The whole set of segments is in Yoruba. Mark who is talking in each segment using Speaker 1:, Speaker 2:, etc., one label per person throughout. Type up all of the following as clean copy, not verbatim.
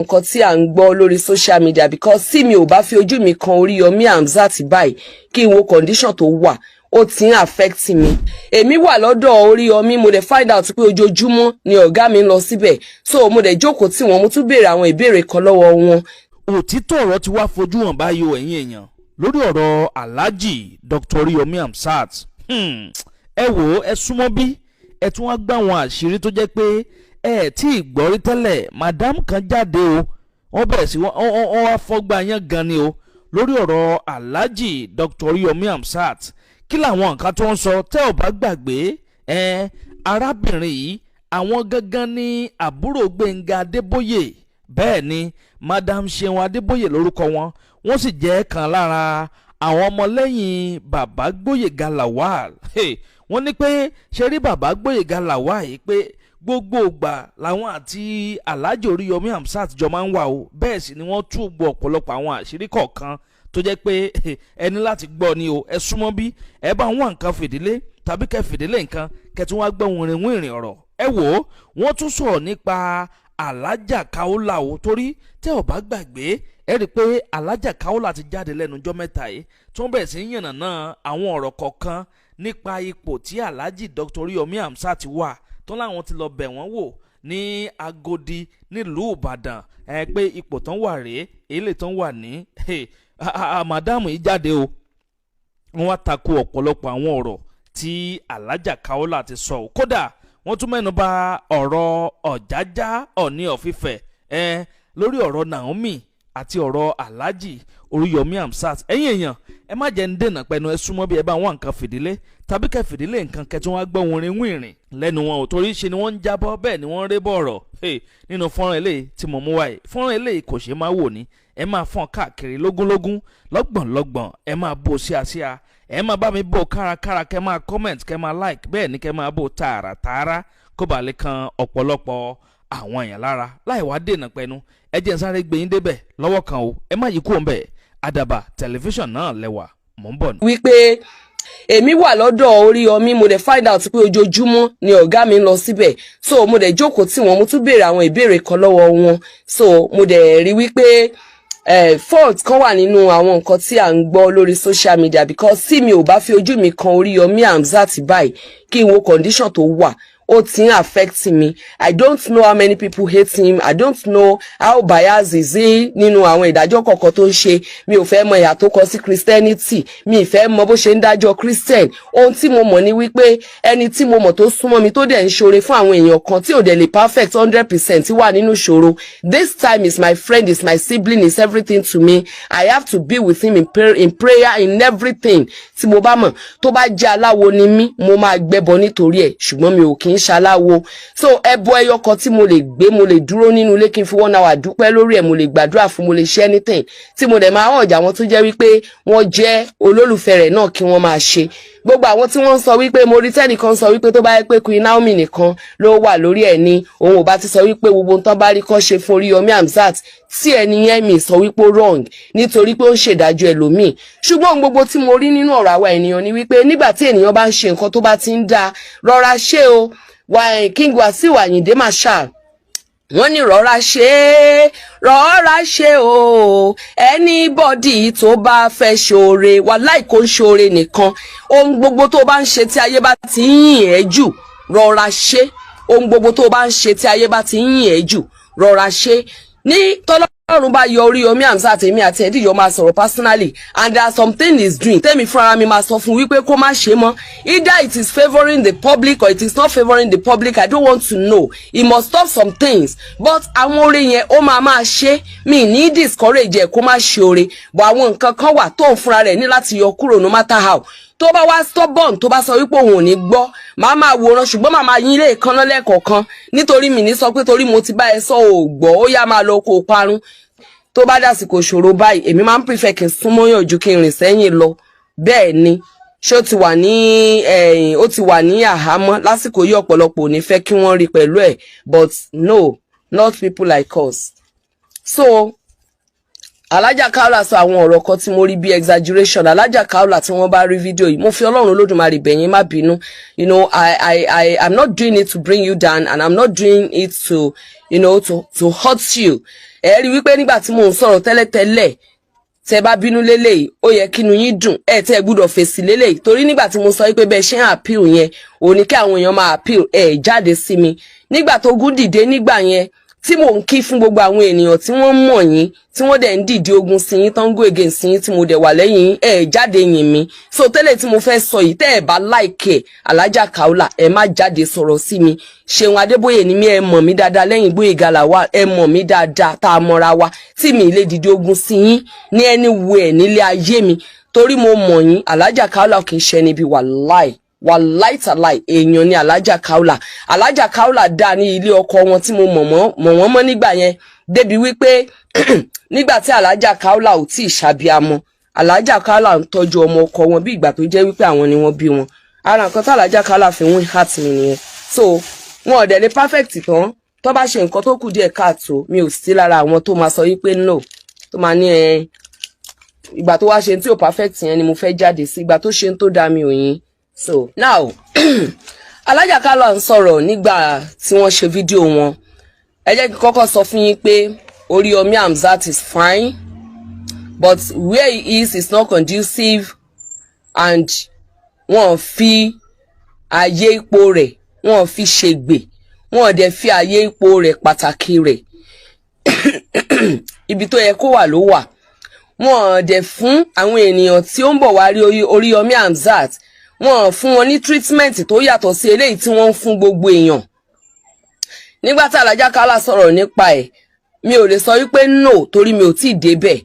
Speaker 1: Nǹkan tí à ń gbọ́ lórí social media, because tí mi ò bá fi ojú mi kan Oríyọmí Hamzat báyìí, kí n wo condition tó wà, ó ti ń affect mi. Èmi wà lọ́dọ̀ Oríyọmí, mo dẹ̀ find out pé ojoojúmọ́ ni ọ̀gá mi ń lọ síbẹ̀. So mo dẹ̀ jókòó tí wọ́n, mo tún béèrè àwọn ìbéèrè kan lọ́wọ́ wọn.
Speaker 2: Òtítọ́ ọ̀rọ̀ ti wá fojú hàn báyìí o, ẹ̀yin èèyàn, lórí ọ̀rọ̀ Alhaji Dr. Oriyomi Hamzat. Ẹ wò ó, ẹ súnmọ́ bí ẹ tún wá gbá àwọn àṣírí tó jẹ́ pé ẹ tí ì gbọ́ rí tẹ́lẹ̀. Madam kan jáde o, wọ́n bẹ̀rẹ̀ sí wọ́n wá fọ́gbà yẹn gan ni o lórí ọ̀rọ̀ Alhaji Dr. Oriyomi Hamzat. Kí làwọn nǹkan tó ń sọ? Tẹ́ ò bá gbàgbé ẹ, arábìnrin yìí, àwọn gangan ní àbúrò Gbẹ̀ngà Adébóyè. Bẹ́ẹ̀ ni, Madam Ṣeun Adébóyè lórúkọ wọn. Wọ́n sì jẹ́ kan lára àwọn ọmọlẹ́yìn Bàbá Gbóyèga Lawal. Wọ́n ní pé ṣe rí Bàbá Gbóyèga Lawal yìí, pé gbogbo ìgbà làwọn àti Alhaji Oríyọmí Hamzat jọ máa ń wà o. Bẹ́ẹ̀ sì ni wọ́n tú gbọ́ ọ̀pọ̀lọpọ̀ àwọn àṣírí kọ̀ọ̀kan tó jẹ́ pé ẹni láti gbọ́ ni o. Ẹ súnmọ́ bí ẹ bá wọn nǹkan fìdílé tàbí kẹ́ fìdílé nǹkan kẹ́ tún wá gbọ́ wìnrìn wìnrìn ọ̀rọ̀. Ẹ wò ó, wọ́n tún sọ̀rọ̀ nípa Alájà Kaola o, torí tẹ́ ò bá gbàgbé, ẹ rí i pé Alájà Kaola ti jáde lẹ́nu ọjọ́ mẹ́ta yìí, tó ń bẹ̀rẹ̀ sí í yànnàná àwọn ọ̀rọ̀ kọ̀ọ̀kan nípa ipò tí Alhaji Dr. Oriyomi Hamzat wà, tó láwọn ti lọ bẹ̀ wọ́n wò ní Agodi nílùú Ìbàdàn, ẹ pé ipò tán wà rèé, èyí tán wà ní. Madam yìí jáde o, wọ́n wá tako ọ̀pọ̀lọpọ̀ àwọn ọ̀rọ̀ tí Alájà Kaola ti sọ o. Kódà wọ́n tún mẹ́nu bà ọ̀rọ̀ Ọ̀jájá Ọ̀ní of Ifẹ̀ ẹ lórí ọ̀rọ̀ Naomi àti ọ̀rọ̀ Alhaji Oríyọmí Hamzat. Ẹ̀yin èèyàn, ẹ má jẹ́ ń dènà pẹ̀lú. Ẹ súnmọ́ bí ẹ bá wọn nǹkan fìdílé tàbí kẹ́ fìdílé nǹkan kẹ́ tí wọ́n á gbọ́ wìnrin wìnrìn lẹ́nu wọn ò, torí ṣe ni wọ́n ń jábọ́, bẹ́ẹ̀ ni wọ́n ń rébọ̀ ọ̀rọ̀ nínú fọ́nrán eléyìí tí mo mú wáyé. Fọ́nrán eléyìí kò ṣeé máa wò ní. Ẹ máa fọ́n káàkiri lógúnlógún, lọ́gbọ̀nlọ́gbọ̀n, ẹ máa bó síasíà, ẹ máa bá mi bó kárakára, kẹ́ máa comment, kẹ́ máa like, bẹ́ẹ̀ ni kẹ́ máa bó tààràtààrà kó bàa lè kan ọ̀pọ̀lọpọ̀ àwọn èèyàn lára. Láì wá dènà pẹ̀nu, ẹ jẹ́ n sáré gbé yín débẹ̀ lọ́wọ́ kan o. Ẹ má yí kúrò ńbẹ̀, Àdàbà Tẹlifíṣàn náà lẹ́wà, mò ń bọ̀.
Speaker 1: Wípé èmi wà lọ́dọ̀ Oríyọmí, mo dẹ̀ find out pé ojoojúmọ́ ni ọ̀gá mi ń lọ síbẹ̀. So mo dẹ̀ jókòó tí wọ́n, mo tún béèrè àwọn ìbéèrè kan lọ́wọ́ wọn. So mo dẹ̀ rí wípé fault kan wà nínú àwọn nǹkan tí à ń gbọ́ lórí social media, because tí mi ò bá fi ojú mi kan Oríyọmí Hamzat báyìí, kí n wo condition tó wà, ó ti ń affect mi. I don't know how many people hate him. I don't know how biased is he nínú àwọn ìdájọ́ kọ̀ọ̀kan tó ń ṣe. Mi ò fẹ́ mọ ìhà tó kọ sí Christianity, mi ì fẹ́ mọ bó ṣe ń dájọ́ Christian. Ohun tí mo mọ̀ ni wípé ẹni tí mo mọ̀ tó súnmọ́ mi, tó dẹ̀ ń ṣoore fún àwọn èèyàn kan, tí ò dẹ̀ lè perfect 100%, wà nínú ìṣòro. This time is my friend, is my sibling, is everything to me. I have to be with him in prayer, in everything. Tí mo bá mọ̀, tó bá jẹ́ aláwo ni mí, mo máa gbẹ́bọ nítorí ẹ̀, ṣùgbọ́n mi ò kì í ṣaláwo. So ẹbọ ẹyọ kan tí mo lè gbé, mo lè dúró nínú ilé kí n fi one hour dúpẹ́ lórí ẹ̀, mo lè gbàdúrà fún, mo lè ṣe anything tí mo dẹ̀ máa hàn ọ̀jà. Wọn tó jẹ́ wípé wọ́n jẹ́ olólùfẹ́ rẹ̀ náà, kí wọ́n máa ṣe gbogbo àwọn tí wọ́n ń sọ wípé mo rí tẹ́nìkan sọ wípé tó bá yẹ pé Queen Naomi nìkan ló wà lórí ẹ̀ ni òun ò bá ti sọ wípé gbogbo nǹkan bá rí kọ́ ṣe fún Oríyọmí Hamzat, tí ẹni yẹn mi sọ wípé ó wrong nítorí pé ó ń ṣèdájọ́ ẹlòmíì. Ṣùgbọ́n gbogbo tí mo rí nínú ọ̀rọ̀ àwa ènìyàn ni wípé nígbà tí ènìyàn bá ń ṣe nǹkan tó bá ti ń dáa, rọra ṣe o. King Wasiu Ayinde Marshal, wọ́n ní rọra ṣe é, rọra ṣe o. Anybody tó bá fẹ́ ṣoore, wàláì kò ń ṣoore nìkan, ohun gbogbo tó bá ń ṣe, tí ayé bá ti ń yìn ẹ́ jù, rọra ṣe. Ohun gbogbo tó bá ń ṣe, tí ayé bá ti ń yìn ẹ́ jù, rọra ṣe. Ní tọ́lọ́run bá yọ Oríyọmí Hamzat, èmi àti ẹ̀díyọ máa sọ̀rọ̀ personally, and there are something is doing tẹ́mi fúnra mi máa sọ fún wípé kó má ṣe mọ́. Either it is favouring the public or it is not favouring the public, I don't want to know. He must stop some things, but àwọn oore yẹn, ó máa máa ṣe. Mi ní discourage ẹ̀ kó má ṣe oore, but àwọn nǹkan kan wà tó ń fúnra rẹ̀ ní láti yọ kúrò, no matter how. Tó bá wá stubborn, tó bá sọ wípé òun ò ní gbọ́, màá máa wòran, ṣùgbọ́n màá máa yín ilé ìkànnà lẹ́ẹ̀kọ̀ọ̀kan, nítorí mi ní sọ pé torí mo ti bá ẹ sọ ò gbọ́, ó yá, máa lọ kó o parun. Tó bá dàsìkò ìṣòro báyìí, èmi máa ń prefer kí n súnmọ́ yàn ju kí n rìn sẹ́yìn lọ. Bẹ́ẹ̀ ni, ṣé ó ti wà ní ẹ̀yìn, ó ti wà ní àhámọ́ lásìkò yìí, ọ̀pọ̀lọpọ̀ ò ní fẹ́ kí wọ́n rí pẹ̀lú ẹ̀, but no, not people like us. So Alájà Kaola sọ àwọn ọ̀rọ̀ kan tí mo rí bí exaggeration. Alájà Kaola, tí wọ́n bá rí fídíò yìí, mo fi Ọlọ́run Olódùmarè bẹ̀yìn, má bínú. I am not doing it to bring you down and I'm not doing it to you know to to hurt you. Ẹ rí wípé nígbà tí mò ń sọ̀rọ̀ tẹ́lẹ̀tẹ́lẹ̀, tẹ bá bínú lélẹ́yìí, ó yẹ kínú yín dùn. Ẹ tẹ́ ẹ gbúdọ̀ fèsì lélẹ́yìí, torí nígbà tí mo sọ wípé bẹ́ẹ̀ ṣe ń appeal yẹn, òun ni kí àwọn èèyàn máa appeal. Ẹ jáde sí mi nígbà tó gún dìde nígbà yẹn tí mò ń kí fún gbogbo àwọn ènìyàn tí wọ́n mọ̀ yín, tí wọ́n dẹ̀ ń dìde ogun sí yín, tó ń go against sí yín, tí mo dẹ̀ wà lẹ́yìn yín, ẹ jáde yìn mí. So tẹ́lẹ̀ tí mo fẹ́ sọ yìí, tẹ́ ẹ bá like ẹ̀, Alájà Kaola, ẹ má jáde sọ̀rọ̀ sí mi. Ṣeun Adébóyè ni mí, ẹ mọ̀ mí dáadáa lẹ́yìn Gbóyèga Lawal, ẹ mọ̀ mí dáadáa tá a mọra wa, tí mi lè dìde ogun sí yín ní anywhere nílé ayé mi, torí mo mọ̀ yín. Alájà Kaola kì í ṣe níbi, wàláì, wàláì tàláì, èèyàn ni Alájà Kaola. Alájà Kaola dá ní ilé ọkọ wọn tí mo mọ̀ wọ́n mọ́ nígbà yẹn, débi wípé nígbà tí Alájà Kaola ò tí ì ṣàbíamọ, Alájà Kaola ń tọ́jú ọmọ ọkọ wọn bí ìgbà tó jẹ́ wípé àwọn ni wọ́n bí wọn. Ara nǹkan tí Alájà Kaola fi win heart mi nìyẹn. So wọn ò dẹ̀ ní perfect tán. Tó bá ṣe nǹkan tó kù díẹ̀ káàtó, mi ò sí lára àwọn tó máa sọ wípé no, tó máa ní ẹ ìgbà tó wá ṣe tí ò perfect yẹn ni mo fẹ́ jáde sí. Ìgbà tó ṣe tó dá mi ò yín. So now, Alájà Kaola ń sọ̀rọ̀ nígbà tí wọ́n ṣe fídíò wọn. Ẹ jẹ́ kí n kọ́kọ́ sọ fún yín pé Oríyọmí Hamzat is fine, but where he is not conducive and wọ́n fi ààyè ipò rẹ̀, wọ́n fi ṣègbè, wọ́n dẹ̀ fi ààyè ipò rẹ̀ pàtàkì rẹ̀. Ibi tó yẹ kó wà ló wà. Wọ́n dẹ̀ fún àwọn ènìyàn tí ó ń bọ̀ wá rí Oríyọmí Hamzat, wọ́n fún wọn ní treatment tó yàtọ̀ sí eléyìí tí wọ́n ń fún gbogbo èèyàn. Nígbà tí Alájà Kaola sọ̀rọ̀ nípa ẹ̀, mi ò lè sọ wípé no, torí mi ò tí ì débẹ̀.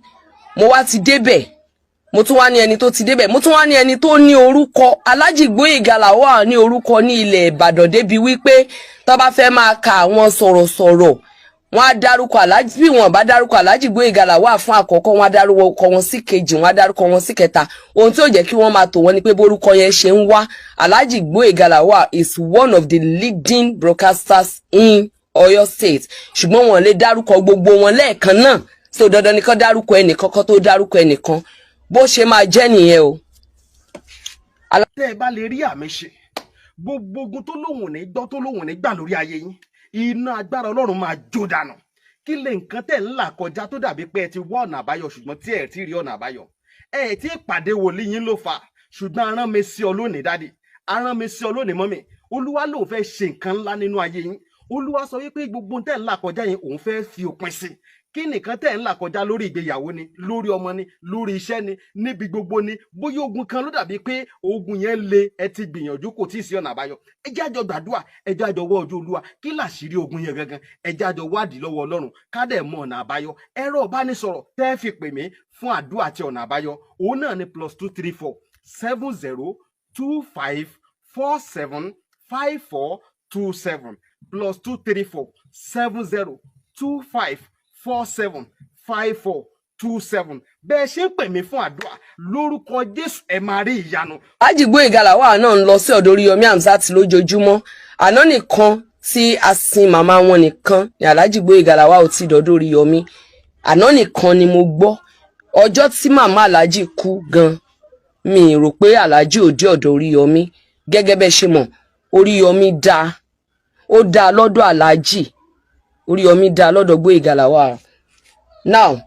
Speaker 1: Mo wá ti débẹ̀, mo tún wá ní ẹni tó ti débẹ̀, mo tún wá ní ẹni tó ní orúkọ. Alhaji Gboyega Lawal ní orúkọ ní ilẹ̀ Ìbàdàn, débi wípé tó bá fẹ́ máa ka àwọn sọ̀rọ̀sọ̀rọ̀, wọ́n á dárúkọ Alhaji. Bí wọ́n bá dárúkọ Alhaji Gboyega Lawal fún àkọ́kọ́, wọ́n á dárúkọ wọn sí kejì, wọ́n á dárúkọ wọn sí kẹta. Ohun tí ó jẹ́ kí wọ́n máa tò wọ́n ni pé bórúkọ yẹn ṣe ń wá. Alhaji Gboyega Lawal is one of the leading broadcasters in Ọ̀yọ́ State, ṣùgbọ́n wọn lè dárúkọ gbogbo wọn lẹ́ẹ̀kan náà. So dandan ni kán dárúkọ ẹnìkan kan tó dárúkọ ẹnìkan. Bó ṣe máa jẹ́ nìyẹn o.
Speaker 3: Tẹ́ ẹ bá lè rí àmì ṣe, gbogbo ogun tó lóhùn ní gbọ́, tó lóhùn ní gbà lórí ayé yín, iná agbára Ọlọ́run máa jó dànù. Kí lè nǹkan tẹ̀ ń là kọjá tó dàbí pé ẹ ti wá ọ̀nà àbáyọ, ṣùgbọ́n tí ẹ ti rí ọ̀nà àbáyọ? Ẹ ti pàdé wòlíì yín ló fà, ṣùgbọ́n arán mi sí ọ lónìí, daddy, arán mi sí ọ lónìí, mummy. Olúwa lòun fẹ́ ṣe nǹkan ńlá nínú ayé yín. Olúwa sọ wípé gbogbo tẹ̀ ń là kọjá yẹn, òun fẹ́ fi òpin sí. Kí nìkan tẹ̀ ń là kọjá? Lórí ìgbéyàwó ni, lórí ọmọ ni, lórí iṣẹ́ ni, níbi gbogbo ni. Bóyá ogun kan ló dàbí pé ogun yẹn le, ẹ ti gbìyànjú, kò tí ì sí ọ̀nà àbáyọ. Ẹ jẹ́ àjọ gbàdúrà, ẹ jẹ́ àjọ wọ́ ojú Olúwa. Kí làṣírí ogun yẹn gangan? Ẹ jẹ́ àjọ wádìí lọ́wọ́ Ọlọ́run, ká dẹ̀ mọ ọ̀nà àbáyọ. Ẹ̀rọ ìbánisọ̀rọ̀ tẹ́ fi pè mí fún àdúrà àti ọ̀nà àbáyọ, òun náà ni +234 70 25 47 54 27, +234 70 25 47 54 27. Bẹ́ẹ̀ ṣe ń pè mí fún àdúrà, lórúkọ Jésù, ẹ máa rí ìyanu.
Speaker 1: Alhaji Gboyega Lawal náà ń lọ sí ọ̀dọ̀ Oríyọmí Hamzat lójoojúmọ́. Àná nìkan tí a sin màmá wọn nìkan ni Alhaji Gboyega Lawal ò tí ì dọ́dọ̀ Oríyọmí. Àná nìkan ni mo gbọ́. Ọjọ́ tí màmá Alhaji kú gan, mi rò pé Alhaji ò dé ọ̀dọ̀ Oríyọmí. Gẹ́gẹ́ bẹ́ẹ̀ ṣe mọ̀, Oríyọmí dáa, ó dáa lọ́dọ̀ Alhaji. Oríyọmí dáa lọ́dọ̀ Gboyega Lawal. Now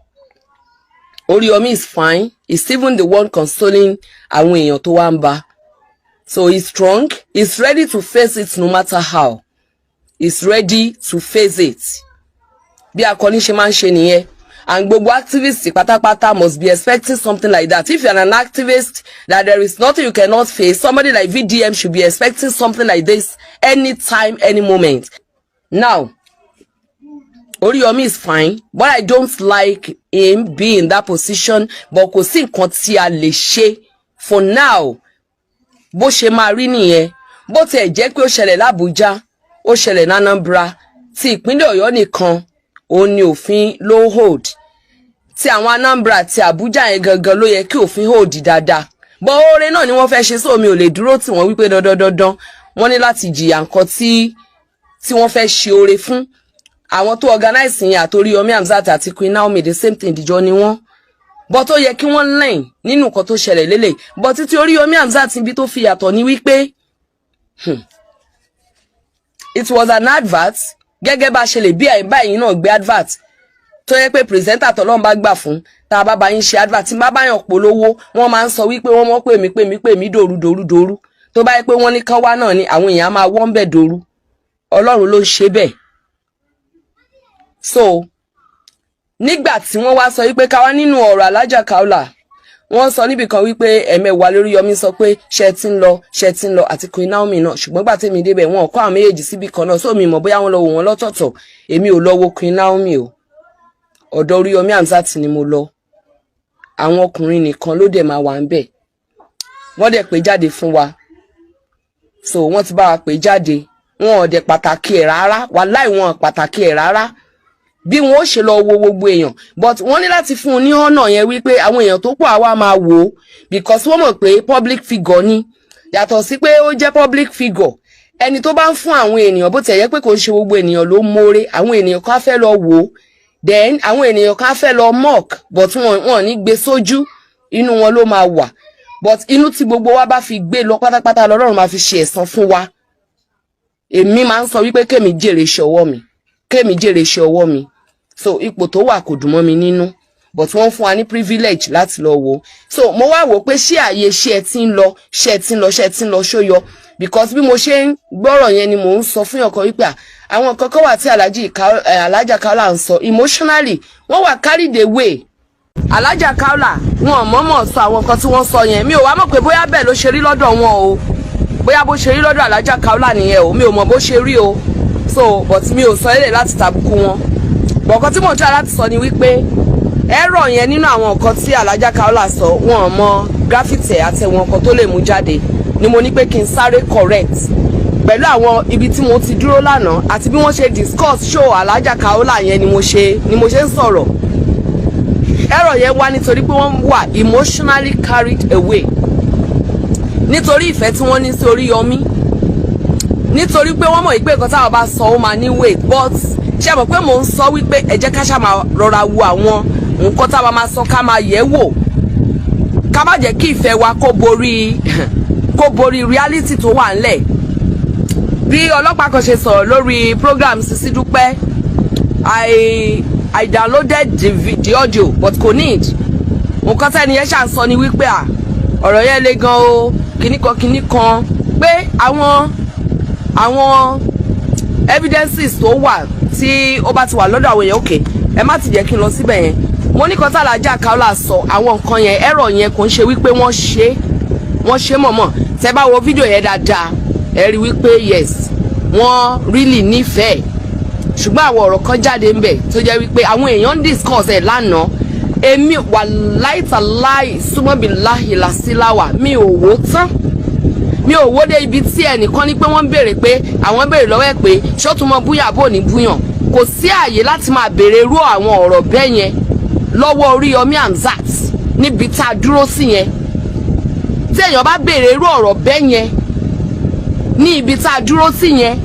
Speaker 1: Oríyọmí is fine. He's even the one consoling àwọn èèyàn tó wá ń bá. So he's strong, he's ready to face it no matter how. He's ready to face it. Bí akọni ṣe máa ń ṣe nìyẹn. And gbogbo activists pátápátá must be expecting something like that. If you're an activist that there is nothing you cannot face, somebody like VDM should be expecting something like this anytime, any moment. Now Oriyomi is fine, but I don't like him be in that position. But kò sí nǹkan tí a lè ṣe for now. Bó ṣe máa rí nìyẹn. Bó tiẹ̀ jẹ́ pé ó ṣẹlẹ̀ l'Ábújá, ó ṣẹlẹ̀ ní Anambra, ti ìpínlẹ̀ Ọ̀yọ́ nìkan òun ni òfin ló hold. Ti àwọn Anambra àti Abuja yẹn gangan ló yẹ kí òfin hold dáadáa. Bọ́ oore náà ni wọ́n fẹ́ ṣe, sómi ò lè dúró tì wọ́n wípé dandan dandan wọ́n ní láti jìyà nǹkan tí wọ́n fẹ́ ṣe oore fún. Àwọn tó organize yẹn àti Oríyọmí Hamzat àti Queen Naomi, the same thing, ìdíjọ́ ni wọ́n. But ó yẹ kí wọ́n learn nínú nǹkan tó ṣẹlẹ̀ lélẹ̀. But títí Oríyọmí Hamzat, ibi tó fi yàtọ̀ ní wípé it was an advert, gẹ́gẹ́ bá a ṣe lè bí àyè báyìí náà gbé advert tó yẹ pé presenter tọ́lọ́run bá gbà fún, tá a bá bá yín ṣe advert, tí bá bá yàn polówó, wọ́n máa ń sọ wípé wọ́n mọ̀ pè mí, pè mí, pè mí dòru dòru dòru. Tó bá yẹ pé wọ́n ní kán wá náà ni, àwọn èèyàn á máa wọ́n bẹ̀ dòru. Ọlọ́run ló ń ṣe bẹ́ẹ̀. So nígbà tí wọ́n wá sọ wípé káwá nínú ọ̀rọ̀ Alájà Kaola, wọ́n sọ níbì kan wípé ẹ̀mẹ́wàá lórí Yọmí sọ pé ṣe ti ń lọ, ṣe ti ń lọ, àti Queen Naomi náà. Ṣùgbọ́n gbà tèmi débẹ̀, wọn kọ́ àwọn méjèèjì síbì kan náà, so mi mọ̀ bóyá wọ́n lọ wò wọ́n lọ́tọ̀ọ̀tọ̀. Èmi ò lọ wo Queen Naomi o. Ọ̀dọ̀ Oríyọmí Hamzat ni mo lọ. Àwọn ọkùnrin nìkan ló dẹ̀ máa wà ń bẹ̀. Wọ́n dẹ̀ pé jáde fún wa, so wọ́n ti bá wa pè jáde. Wọn ò dẹ̀ pàtàkì ẹ̀ rárá, wàláì, wọn ò pàtàkì ẹ̀ rárá bí wọn ó ṣe lọ wo gbogbo èèyàn. But wọ́n ní láti fún un ní ọ̀nà yẹn wípé àwọn èèyàn tó pọ̀ àwa máa wò ó, because wọ́n mọ̀ pé public figure ni. Yàtọ̀ sí pé ó jẹ́ public figure, ẹni tó bá ń fún àwọn ènìyàn, bó tiẹ̀ yẹ pé kò ń ṣe gbogbo ènìyàn ló mórè, àwọn ènìyàn kan á fẹ́ lọ wò ó, then àwọn ènìyàn kan á fẹ́ lọ mock, but wọn ní gbé sójú, inú wọn ló máa wà. But inú tí gbogbo wa bá fi gbé lọ pátápátá, lọ́lọ́run máa fi ṣe ẹ̀san fún wa. Èmi máa ń sọ wípé kémi jèrè iṣẹ́ ọwọ́ mi, kémi jèrè iṣẹ́ ọwọ́ mi. So ipò tó wà kò dùn mọ́ mi nínú, but wọ́n fún wa ní privilege láti lọ wò. So mo wá wò pé ṣé àyè ṣé ẹ ti ń lọ, ṣé ẹ ti ń lọ, ṣé ẹ ti ń lọ ṣó yọ, because bí mo ṣe ń gbọ́rọ̀ yẹn ni mò ń sọ fún ọkọ wípé àwọn kankan wà tí Alhaja Kaola ń sọ emotionally, wọ́n wà carried away. Alhaja Kaola, wọn ò mọ̀ọ́mọ̀ sọ àwọn nǹkan tí wọ́n sọ yẹn. Mi ò wá mọ̀ pé bóyá bẹ́ẹ̀ ló ṣe rí lọ́dọ̀ wọn o, bóyá bó ṣe rí lọ́dọ̀ Alhaja Kaola nìyẹn o. Mi ò mọ̀ bó ṣe rí o. So but mi ò sọ eléyìí láti tàbùkù wọn. Bọ̀kan tí mò ń try láti sọ ni wípé ẹ̀rọ yẹn, nínú àwọn nǹkan tí Alhaja Kaola sọ, wọn mọ gravity àtẹ̀wọ̀n nǹkan tó lè mú jáde ni mo ní pé kí n sáré correct pẹ̀lú àwọn ibi tí mo ti dúró lánàá àti bí wọ́n ṣe discuss show Alhaja Kaola yẹn ni mo ṣe ń sọ̀rọ̀. Ẹ̀rọ yẹn wá nítorí pé wọ́n wà emotionally carried away, nítorí ìfẹ́ tí wọ́n ní sí Oríyọmí, nítorí pé wọ́n mọ̀ wípé nǹkan táwọn bá sọ, ó máa ní weight. But ṣé mọ̀ pé mò ń sọ wípé ẹ jẹ́ ká ṣáà máa rọra wo àwọn nǹkan táwa máa sọ, ká máa yẹ̀ wò, ká má jẹ́ kí ìfẹ́ wa kó borí reality tó wà ńlẹ̀. Bí ọlọ́pàá kan ṣe sọ̀rọ̀ lórí program Sisi Dúpẹ́, I downloaded the audio, but kò need. Nǹkan tẹ́ni yẹn ṣà ń sọ ni wípé à ọ̀rọ̀ yẹn le gan o, kinní kan kinní kan, pé àwọn evidences tó wà tí ó bá ti wà lọ́dọ̀ àwọn èèyàn. Òkè, ẹ má ti jẹ́ kí n lọ síbẹ̀ yẹn. Mo ní kan tí Alhaja Kaola sọ, àwọn nǹkan yẹn, ẹ̀rọ yẹn, kò ń ṣe wípé wọ́n ṣe mọ̀mọ́. Tẹ́ bá wo fídíò yẹn dáadáa, ẹ rí wípé yes, wọ́n really nífẹ̀ẹ́. Ṣùgbọ́n àwọn ọ̀rọ̀ kan jáde ńbẹ̀ tó jẹ́ wípé àwọn èèyàn ń discuss ẹ̀ lánàá. Èmi wà láìtàláì súnmọ́bì láhìlásíláwà, mi ò wò tán, mi ò wó dé ibi tí ẹnìkan ní pé wọ́n ń béèrè, pé àwọn béèrè lọ́wọ́ ẹ̀ pé ṣó tún mọ búyà bò ní búyàn. Kò sí àyè láti máa béèrè irú àwọn ọ̀rọ̀ bẹ́ẹ̀ yẹn lọ́wọ́ Oríyọmí Hamzat níbi tá a dúró sí yẹn. Tí èèyàn bá béèrè irú ọ̀rọ̀ bẹ́ẹ̀ yẹn ní ibi tá a dúró sí yẹn,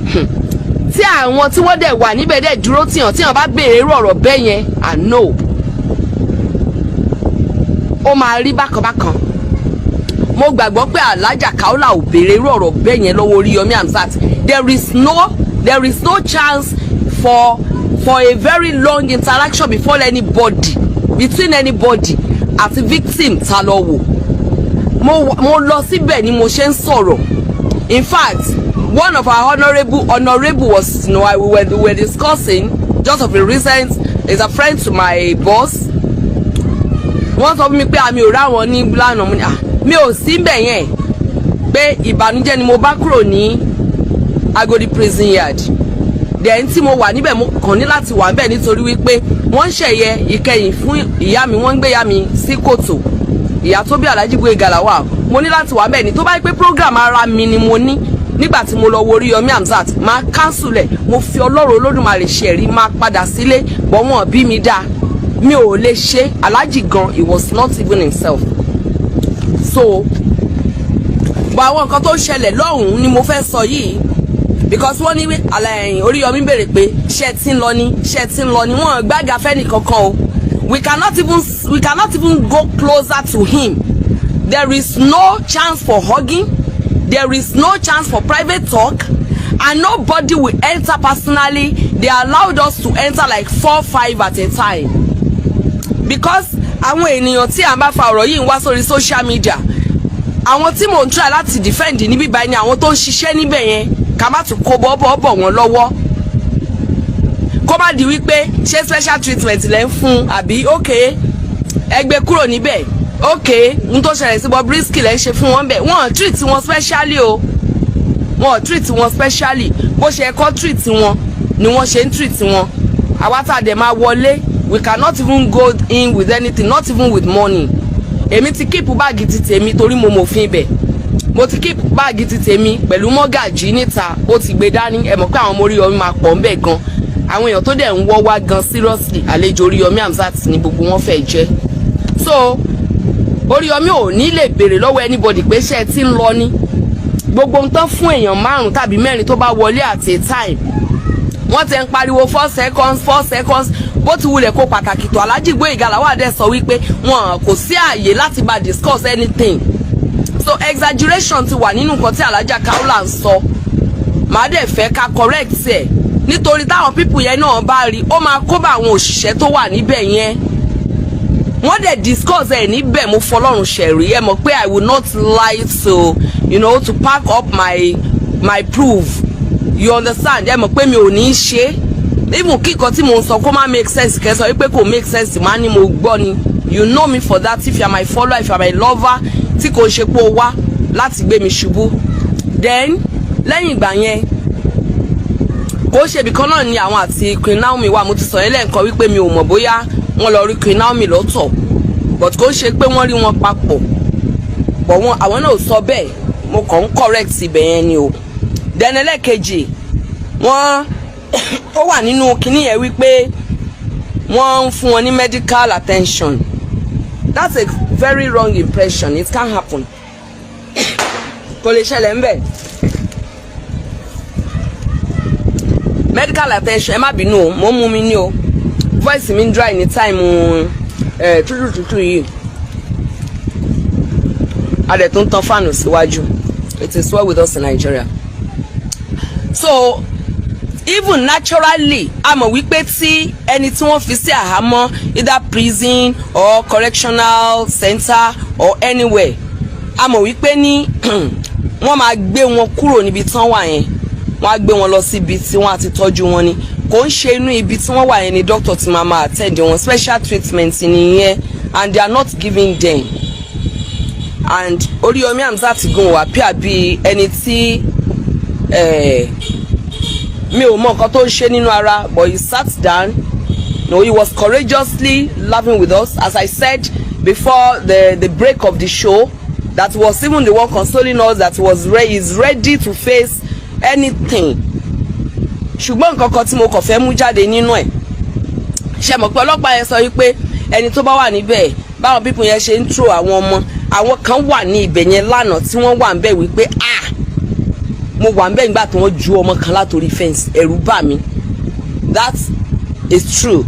Speaker 1: tí àwọn tí wọ́n dẹ̀ wà níbẹ̀ dẹ̀ dúró tìyàn, tí èèyàn bá béèrè irú ọ̀rọ̀ bẹ́ẹ̀ yẹn, I know ó máa rí bákan bákan. Mo gbàgbọ́ pé Alhaja Kaola ò béèrè irú ọ̀rọ̀ bẹ́ẹ̀ yẹn lọ́wọ́ Oríyọmí Hamzat. There is no chance for a very long interaction before anybody, between anybody àti victim ta lọ wò. Mo lọ síbẹ̀ ni mo ṣe ń sọ̀rọ̀. In fact, one of our honourable was, we were discussing just of a recent, is a friend to my boss. Wọ́n sọ fún mi pé àmì ò ráwọn ní lánàá. Mo ní ah, mi ò sí bẹ̀ yẹn, pé ìbànújẹ́ ni mo bá kúrò ní Agodi prison yard. Then tí mo wà níbẹ̀, mo kàn ní láti wà níbẹ̀ nítorí wípé wọ́n ń ṣẹ̀yẹ ìkẹyìn fún ìyá mi, wọ́n ń gbé ìyá mi sí kòtò, ìyá tó bí Alhaji Gboyega Lawal. Mo ní láti wà níbẹ̀ ní. Tó bá yẹ pé program ara mi ni mo ní nígbà tí mo lọ wo Oríyọmí Hamzat, máa cancel ẹ̀. Mo fi Ọlọ́run Olódùmarè ṣe ẹ̀rí, máa padà sílé bọ́. Wọn bí mi dáa, mi ò lè ṣe. Alhaji gan, he was not even himself. So bọ̀ àwọn nǹkan tó ń ṣẹlẹ̀ lọ́hùn-ún ni mo fẹ́ sọ yìí, because wọ́n ní àlàyé Oríyọmí béèrè pé ṣé ti ń lọ ni, ṣé ti ń lọ ni. Wọ́n gbága fẹ́ni kankan o. We cannot even go closer to him. There is no chance for hugging, there is no chance for private talk, and nobody will enter personally. They allowed us to enter like four, five at a time, because àwọn ènìyàn tí à ń bá fa ọ̀rọ̀ yìí ń wá sórí social media. Àwọn tí mò ń try láti defend níbí báyìí ni àwọn tó ń ṣiṣẹ́ níbẹ̀ yẹn, ká má tún kó bọ́ọ̀bọ̀ bọ̀ wọ́n lọ́wọ́, kó má di wípé ṣé special treatment lẹ́ ń fún, àbí ok, ẹ gbé kúrò níbẹ̀, ok, n tó ṣẹlẹ̀ sí Bobrisky lẹ́ ń ṣe fún wọn bẹ̀. Wọ́n treat wọn specially o, wọ́n treat wọn specially. Bó ṣe kọ́ treat wọn ni wọ́n ṣe ń treat wọn. Àwa tá a dẹ̀ máa wọlé, we cannot even go in with anything, not even with money. Èmi ti keep báàgì ti tèmi torí mo mòfin ibẹ̀. Mo ti keep báàgì ti tèmi pẹ̀lú mọ́gàjí níta, ó ti gbé dání. Ẹ mọ̀ pé àwọn ọmọ Oríyọmí máa pọ̀ ńbẹ̀ gan. Àwọn èèyàn tó dẹ̀ ń wọ́ wá gan, seriously, àlejò Oríyọmí Hamzat ni gbogbo wọn fẹ́ jẹ́. So Oríyọmí ò ní lè béèrè lọ́wọ́ anybody pé ṣé ẹ ti ń lọ ní gbogbo ń tán fún èèyàn márùn tàbí mẹ́rin tó bá wọlé at a time. Wọ́n ti ń pariwo 4 seconds, 4 seconds. Bó ti wulẹ̀ kó pàtàkì tó, Alhaji Gboyega Lawal dẹ̀ sọ wípé wọn kò sí ààyè láti bá discuss anything. So exaggeration ti wà nínú nǹkan tí Alhaja Kaola ń sọ. Màá dẹ̀ fẹ́ ká correct ẹ̀, nítorí táwọn people yẹn náà bá rí, ó máa kó bá àwọn òṣìṣẹ́ tó wà níbẹ̀ yẹn. Wọ́n dẹ̀ discuss ẹ̀ níbẹ̀. Mo fọlọ́run ṣẹ̀rí, ẹ mọ̀ pé I will not lie to you know to pack up my proof, you understand? Ẹ mọ̀ pé mi ò ní í ṣe, even kí nǹkan tí mo ń sọ kó má make sense, kẹ́ sọ wípé kò make sense, má ní mo gbọ́ ni. You know me for that. If you are my follower, if you are my lover, tí kò ṣe pé o wá láti gbé mi ṣubú. Then lẹ́yìn ìgbà yẹn, kò ṣe ibìkan náà ni àwọn àti Queen Naomi wà. Mo ti sọ yẹn lẹ́ẹ̀kan wípé mi ò mọ̀ bóyá wọ́n lọ rí Queen Naomi lọ́tọ̀, but kò ṣe pé wọ́n rí wọn papọ̀, but wọn àwọn náà ò sọ bẹ́ẹ̀. Mo kàn ń correct ibẹ̀ yẹn ni o. Then ẹlẹ́ẹ̀kejì, wọ́n ó wà nínú kinní yẹn wípé wọ́n ń fún wọn ní medical attention. That's a very wrong impression. It can't happen, kò lè ṣẹlẹ̀ ńbẹ̀. Medical attention, ẹ má bínú o, mo ń mú mi ní o, voice mi ń dry ní time ẹ tútù tútù yìí, a dẹ̀ tún tan fáànù síwájú. It is well with us in Nigeria. So even naturally, a mọ̀ wípé tí ẹni tí wọ́n fi sí àhámọ́, either prison or correctional center or anywhere, a mọ̀ wípé ní wọ́n máa gbé wọn kúrò níbi tí wọ́n wà yẹn, wọ́n á gbé wọn lọ síbi tí wọ́n á ti tọ́jú wọn ni. Kò ń ṣe inú ibi tí wọ́n wà yẹn ni doctor ti máa máa attend wọn. Special treatment nìyẹn, and they are not giving them. And Oríyọmí Hamzat gan wà píà bíi ẹni tí mi ò mọ nǹkan tó ń ṣe nínú ara, but he sat down. No, he was courageously laughing with us, as I said before the break of the show, that was even the one consoling us, that was is ready to face anything. Ṣùgbọ́n nǹkan kan tí mo kàn fẹ́ mú jáde nínú ẹ̀, ṣe mọ̀ pé ọlọ́pàá yẹn sọ wípé ẹni tó bá wà níbẹ̀, báwọn people yẹn ṣe ń throw àwọn ọmọ, àwọn kan wà ní ibẹ̀ yẹn lánàá tí wọ́n wà níbẹ̀ wípé, ah, mo wà níbẹ̀ nígbà tí wọ́n ju ọmọ kan látòrí fence, ẹ̀rù bà mí. That is true.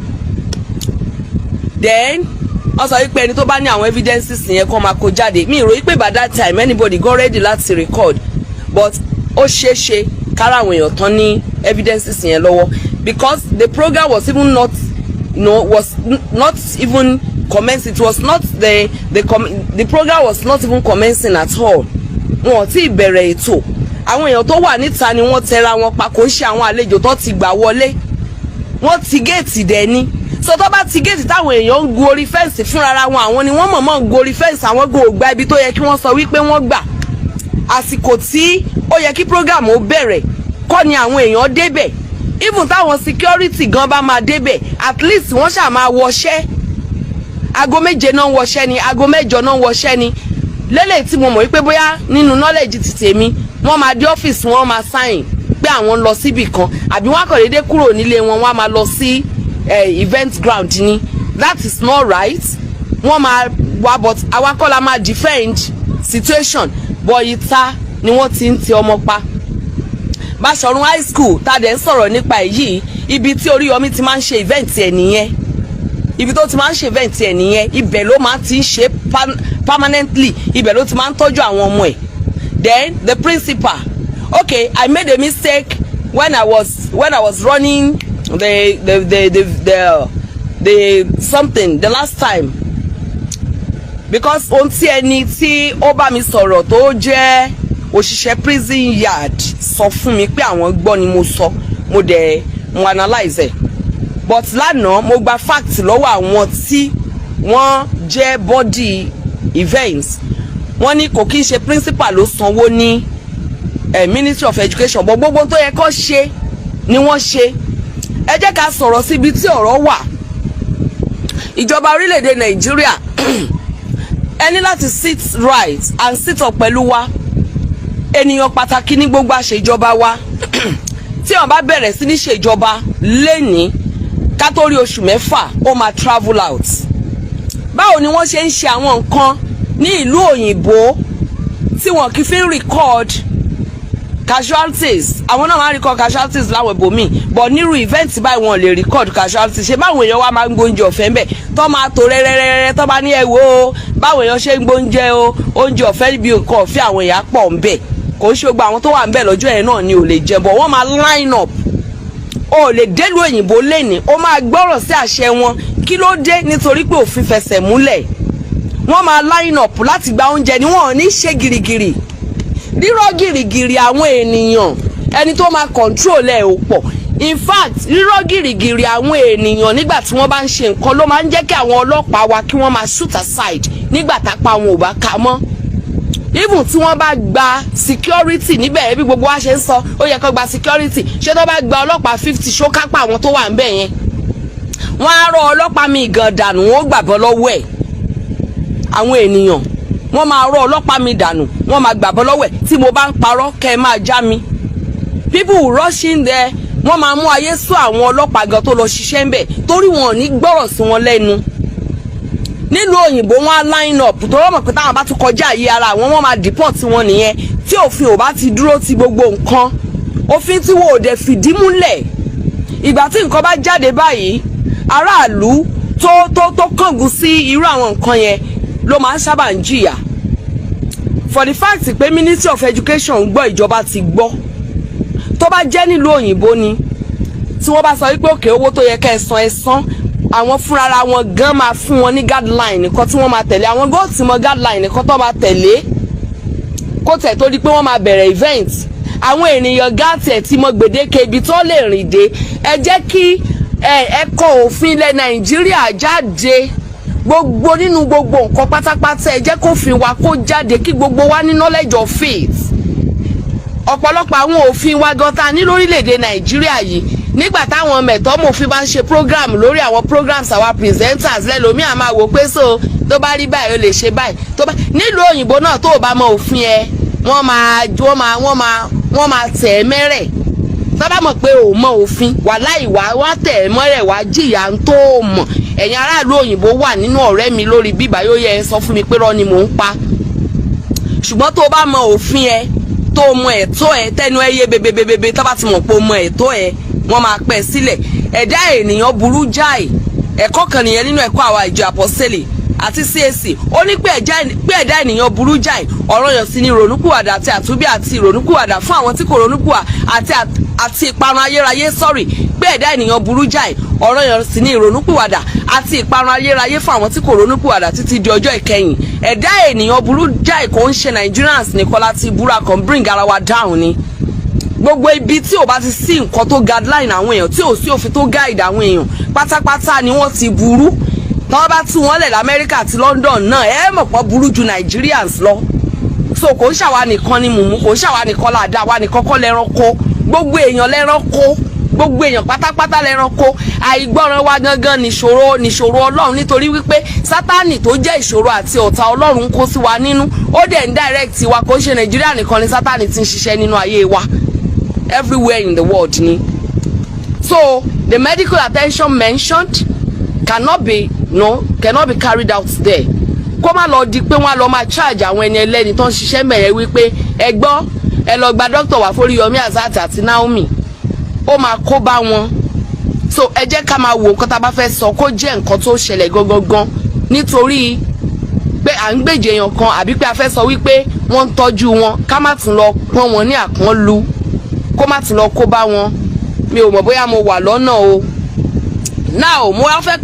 Speaker 1: Then wọ́n sọ wípé ẹni tó bá ní àwọn evidences yẹn kó máa kó jáde. Mi rò wípé by that time anybody go ready láti record, but ó ṣeé ṣe kára àwọn èèyàn tán ní evidences yẹn lọ́wọ́, because the program was even not you know was not even commencing. It was not the the com the program was not even commencing at all. Wọn ò tí ì bẹ̀rẹ̀ ètò. Àwọn èèyàn tó wà níta ni wọ́n tẹra wọn pa, kò ń ṣe àwọn àlejò tó ti gbà wọlé. Wọ́n ti géètì dẹ̀ ni. So tó bá ti géètì, táwọn èèyàn ń gun orí fence fúnra wọn, àwọn ni wọ́n mọ̀ọ́mọ̀ ń gun orí fence. Àwọn gun ògbà ibi tó yẹ kí wọ́n sọ wípé wọ́n gbà. Àsìkò tí ó yẹ kí program ó bẹ̀rẹ̀ kọ́ ni àwọn èèyàn débẹ̀. Even táwọn security gan bá máa débẹ̀, at least wọ́n ṣáà máa wọṣẹ́. Aago 7 náà ń wọṣẹ́ ni, aago 8 náà ń wọṣẹ́ ni. Lélẹ̀ tí mo mọ̀ wípé bóyá nínú knowledge ti tèmi, wọ́n máa dé ọ́fíìsì, wọ́n máa sign pé àwọn ń lọ síbì kan, àbí wọ́n á kàn déédéé kúrò nílé wọn, wọ́n á máa lọ sí event ground ni. That is not right. Wọ́n máa wá, but àwa kọ́ la máa defend situation. But ìta ni wọ́n ti ń ti ọmọ pa. Báṣọ̀run High School tá a dẹ̀ ń sọ̀rọ̀ nípa èyí, ibi tí Oríyọmí ti máa ń ṣe event ẹ̀ nìyẹn. Ibi tó ti máa ń ṣe event ẹ̀ nìyẹn. Ibẹ̀ ló máa ti ń ṣe permanently, ibẹ̀ ló ti máa ń tọ́jú àwọn ọmọ ẹ̀. Then the principal, okay, I made a mistake when I was running the something the last time, because ohun tí ẹni tí ó bá mi sọ̀rọ̀ tó jẹ́ òṣìṣẹ́ prison yard sọ fún mi pé àwọn gbọ́ ni mo sọ, mo dẹ̀ mo analyse ẹ̀. But lánàá, mo gba fact lọ́wọ́ àwọn tí wọ́n jẹ́ body events. Wọ́n ní kò kí ń ṣe principal ló sanwó ní Ministry of Education, but gbogbo tó yẹ kó ṣe ni wọ́n ṣe. Ẹ jẹ́ ká sọ̀rọ̀ síbi tí ọ̀rọ̀ wà. Ìjọba orílẹ̀-èdè Nàìjíríà, ẹ ní láti sit right and sit up pẹ̀lú wa. Ènìyàn pàtàkì ní gbogbo àṣejọba wa. Tí wọ́n bá bẹ̀rẹ̀ sí ní ṣèjọba lẹ́ni, ká tó rí oṣù 6, ó máa travel out. Báwo ni wọ́n ṣe ń ṣe àwọn nǹkan ní ìlú òyìnbó tí wọ́n kì í fi ń record casualties? Àwọn náà máa ń record casualties láwọn ibòmíì, but nírú event báyìí, wọn lè record casualties. Ṣé báwọn èèyàn wa máa ń gbóúnjẹ ọ̀fẹ́ ńbẹ̀ tó máa tó rẹ́rẹ́rẹ́rẹ́, tó bá ní ẹ wò ó, báwọn èèyàn ṣe ń gbóúnjẹ o, oúnjẹ ọ̀fẹ́ níbi nǹkan ọ̀fẹ́, àwọn èèyàn pọ̀ ńbẹ̀. Kò ń ṣe gbogbo àwọn tó wà ńbẹ̀ lọ́jọ́ yẹn náà ni ò lè jẹ, but wọ́n máa line up. O lè délùú òyìnbó lẹ́ni, ó máa gbọ́rọ̀ sí àṣẹ wọn. Kí ló dé? Nítorí pé òfin fẹsẹ̀ múlẹ̀. Wọ́n máa line up láti gba oúnjẹ ni, wọ́n ò ní ṣe gìrìgìrì, rírọ́ gìrìgìrì àwọn ènìyàn. Ẹni tó máa control ẹ̀ ò pọ̀. In fact, rírọ́ gìrìgìrì àwọn ènìyàn nígbà tí wọ́n bá ń ṣe nǹkan ló máa ń jẹ́ kí àwọn ọlọ́pàá wa kí wọ́n máa shoot aside nígbà tápá wọn ò bá ka mọ́. Even tí wọ́n bá gba security níbẹ̀, bí gbogbo wa ṣe ń sọ, ó yẹ kó gba security. Ṣé tó bá gba ọlọ́pàá 50, ṣó kápá àwọn tó wà ń bẹ̀ yẹn? Wọ́n á rọ ọlọ́pàá mi gan dànù, wọ́n ó gbàbọ́ lọ́wọ́ ẹ̀. Àwọn ènìyàn, wọ́n máa rọ ọlọ́pàá mi dànù, wọ́n máa gbàbọ́ lọ́wọ́ ẹ̀. Tí mo bá ń parọ́, kẹ́ ẹ máa já mi. People will rush in there, wọ́n máa mú ayé sún àwọn ọlọ́pàá gan tó lọ ṣiṣẹ́ ń bẹ̀, torí wọn ò ní gbọ́rọ̀ sí wọn lẹ́nu. Nílùú òyìnbó, wọn á line up tó rọ́mọ̀ pé táwọn bá tún kọjá àyè ara àwọn, wọn máa deport wọn nìyẹn. Tí òfin ò bá ti dúró ti gbogbo nǹkan, òfin tí wọn ò dẹ̀ fìdí múlẹ̀, ìgbà tí nǹkan bá jáde báyìí, aráàlú tó kángun sí irú àwọn nǹkan yẹn ló máa ń sábà ń jìyà. For the fact pé Ministry of Education gbọ́, ìjọba ti gbọ́. Tó bá jẹ́ nílùú òyìnbó ni, tí wọ́n bá sọ wípé òkè, owó tó yẹ kẹ́ ẹ san, ẹ san, àwọn fúnra wọn gan máa fún wọn ní guideline nìkan tí wọ́n máa tẹ̀lé. Àwọn gan ti mọ guideline nìkan tó máa tẹ̀lé kó tẹ̀ tó di pé wọ́n máa bẹ̀rẹ̀ event. Àwọn ènìyàn gáàtì ẹ̀ ti mọ gbèdéke ibi tó lè rìn dé. Ẹ jẹ́ kí ẹ kọ òfin ilẹ̀ Nàìjíríà jáde, gbogbo nínú gbogbo nǹkan pátápátá. Ẹ jẹ́ kófin wa kó jáde, kí gbogbo wa ní knowledge of it. Ọ̀pọ̀lọpọ̀ àwọn òfin wa gan ta ní lórílẹ̀‐èdè Nàìjíríà yìí, nígbà táwọn mẹ̀tọ́mọ̀fin bá ń ṣe program lórí àwọn programs, àwa presenters lẹ́lòmíà máa wò pé so tó bá rí báyìí, ó lè ṣe báyìí. Tó bá nílùú òyìnbó náà, tó o bá mọ òfin ẹ, wọ́n máa tẹ̀ ẹ́ mẹ́rẹ̀. Tó bá mọ̀ pé ò mọ òfin, wàláì, wá tẹ̀ ẹ́ mọ́rẹ̀, wá jìyà ń tó o mọ̀. Ẹ̀yin aráàlú òyìnbó wà nínú ọ̀rẹ́ mi lórí bíbá, yóò yẹ ẹ sọ fún mi pé rọ́ ni mò ń pa. Ṣùgbọ́n tó o bá mọ òfin ẹ, tó o mọ ẹ̀tọ́ ẹ, tẹnu ẹ yé bebebebe, tó bá ti mọ̀ pé o mọ ẹ̀tọ́ ẹ, wọ́n máa pẹ́ sílẹ̀. Ẹ̀dá ènìyàn burú jáì. Ẹ̀kọ́ kan nìyẹn nínú ẹ̀kọ́ àwa ìjọ àpọ́sẹ̀lẹ̀ àti CAC. Ó ní pé ẹ̀dá ènìyàn burú jáì, ọ̀rọ̀ yàn sí ní ìrònúpìwàdà àti àtúnbí àti ìrònúpìwàdà fún àwọn tí kò ronúpìwà àti ìparun ayérayé. Sorry, pé ẹ̀dá ènìyàn burú jáì, ọ̀rọ̀ yàn sí ní ìrònúpìwàdà àti ìparun ayérayé fún àwọn tí kò ronúpìwàdà títí di ọjọ́ ìkẹyìn. Ẹ̀dá ènìyàn burú jáì. Kò ń ṣe Nigerians nìkan láti búra kan bring ara wa down ni. Gbogbo ibi tí ò bá ti sí nǹkan tó guideline àwọn èèyàn, tí ò sí òfin tó guide àwọn èèyàn, pátápátá ni wọ́n ti burú. Tí wọ́n bá tú wọn lẹ̀ lamẹ́ríkà àti London náà, ẹ mọ̀ pọ̀ burú ju Nigerians lọ. So kò ń ṣàwa nìkan ni mùmú, kò ń ṣàwa nìkan làdá wa nìkan kọ́ lẹ́ranko. Gbogbo èèyàn lẹ́ranko, gbogbo èèyàn pátápátá lẹ́ranko. Àìgbọràn wa gangan nìṣòro Ọlọ́run, nítorí wípé Sátánì tó jẹ́ ìṣòro àti ọ̀tá Ọlọ́run kó sí wa nínú, ó dẹ̀ ń direct wa. Kò ń ṣe Nàìjíríà nìkan ni Sátánì ti ń ṣiṣẹ́ nínú ayé wa, everywhere in the world ni. So the medical attention mentioned cannot be no cannot be carried out there. Kó má lọ di pé wọ́n á lọ máa charge àwọn ẹni ẹlẹ́ni tó ń ṣiṣẹ́ mẹ̀rẹ̀ wípé ẹ gbọ́, ẹ lọ gba dókítà wá f'Oríyọmí Hamzat àti Naomi, ó máa kó bá wọn. So ẹ jẹ́ ká máa wo nǹkan tá a bá fẹ́ sọ, kó jẹ́ nǹkan tó ṣẹlẹ̀ gangan, nítorí pé à ń gbèjè èèyàn kan àbí pé a fẹ́ sọ wípé wọ́n ń tọ́jú wọn, ká má tún lọ pọ́n wọn ní àpọ́nlu, kó má tún lọ kó bá wọn. Mi ò mọ̀ bóyá mo wà lọ́nà o. Now, mo wá fẹ́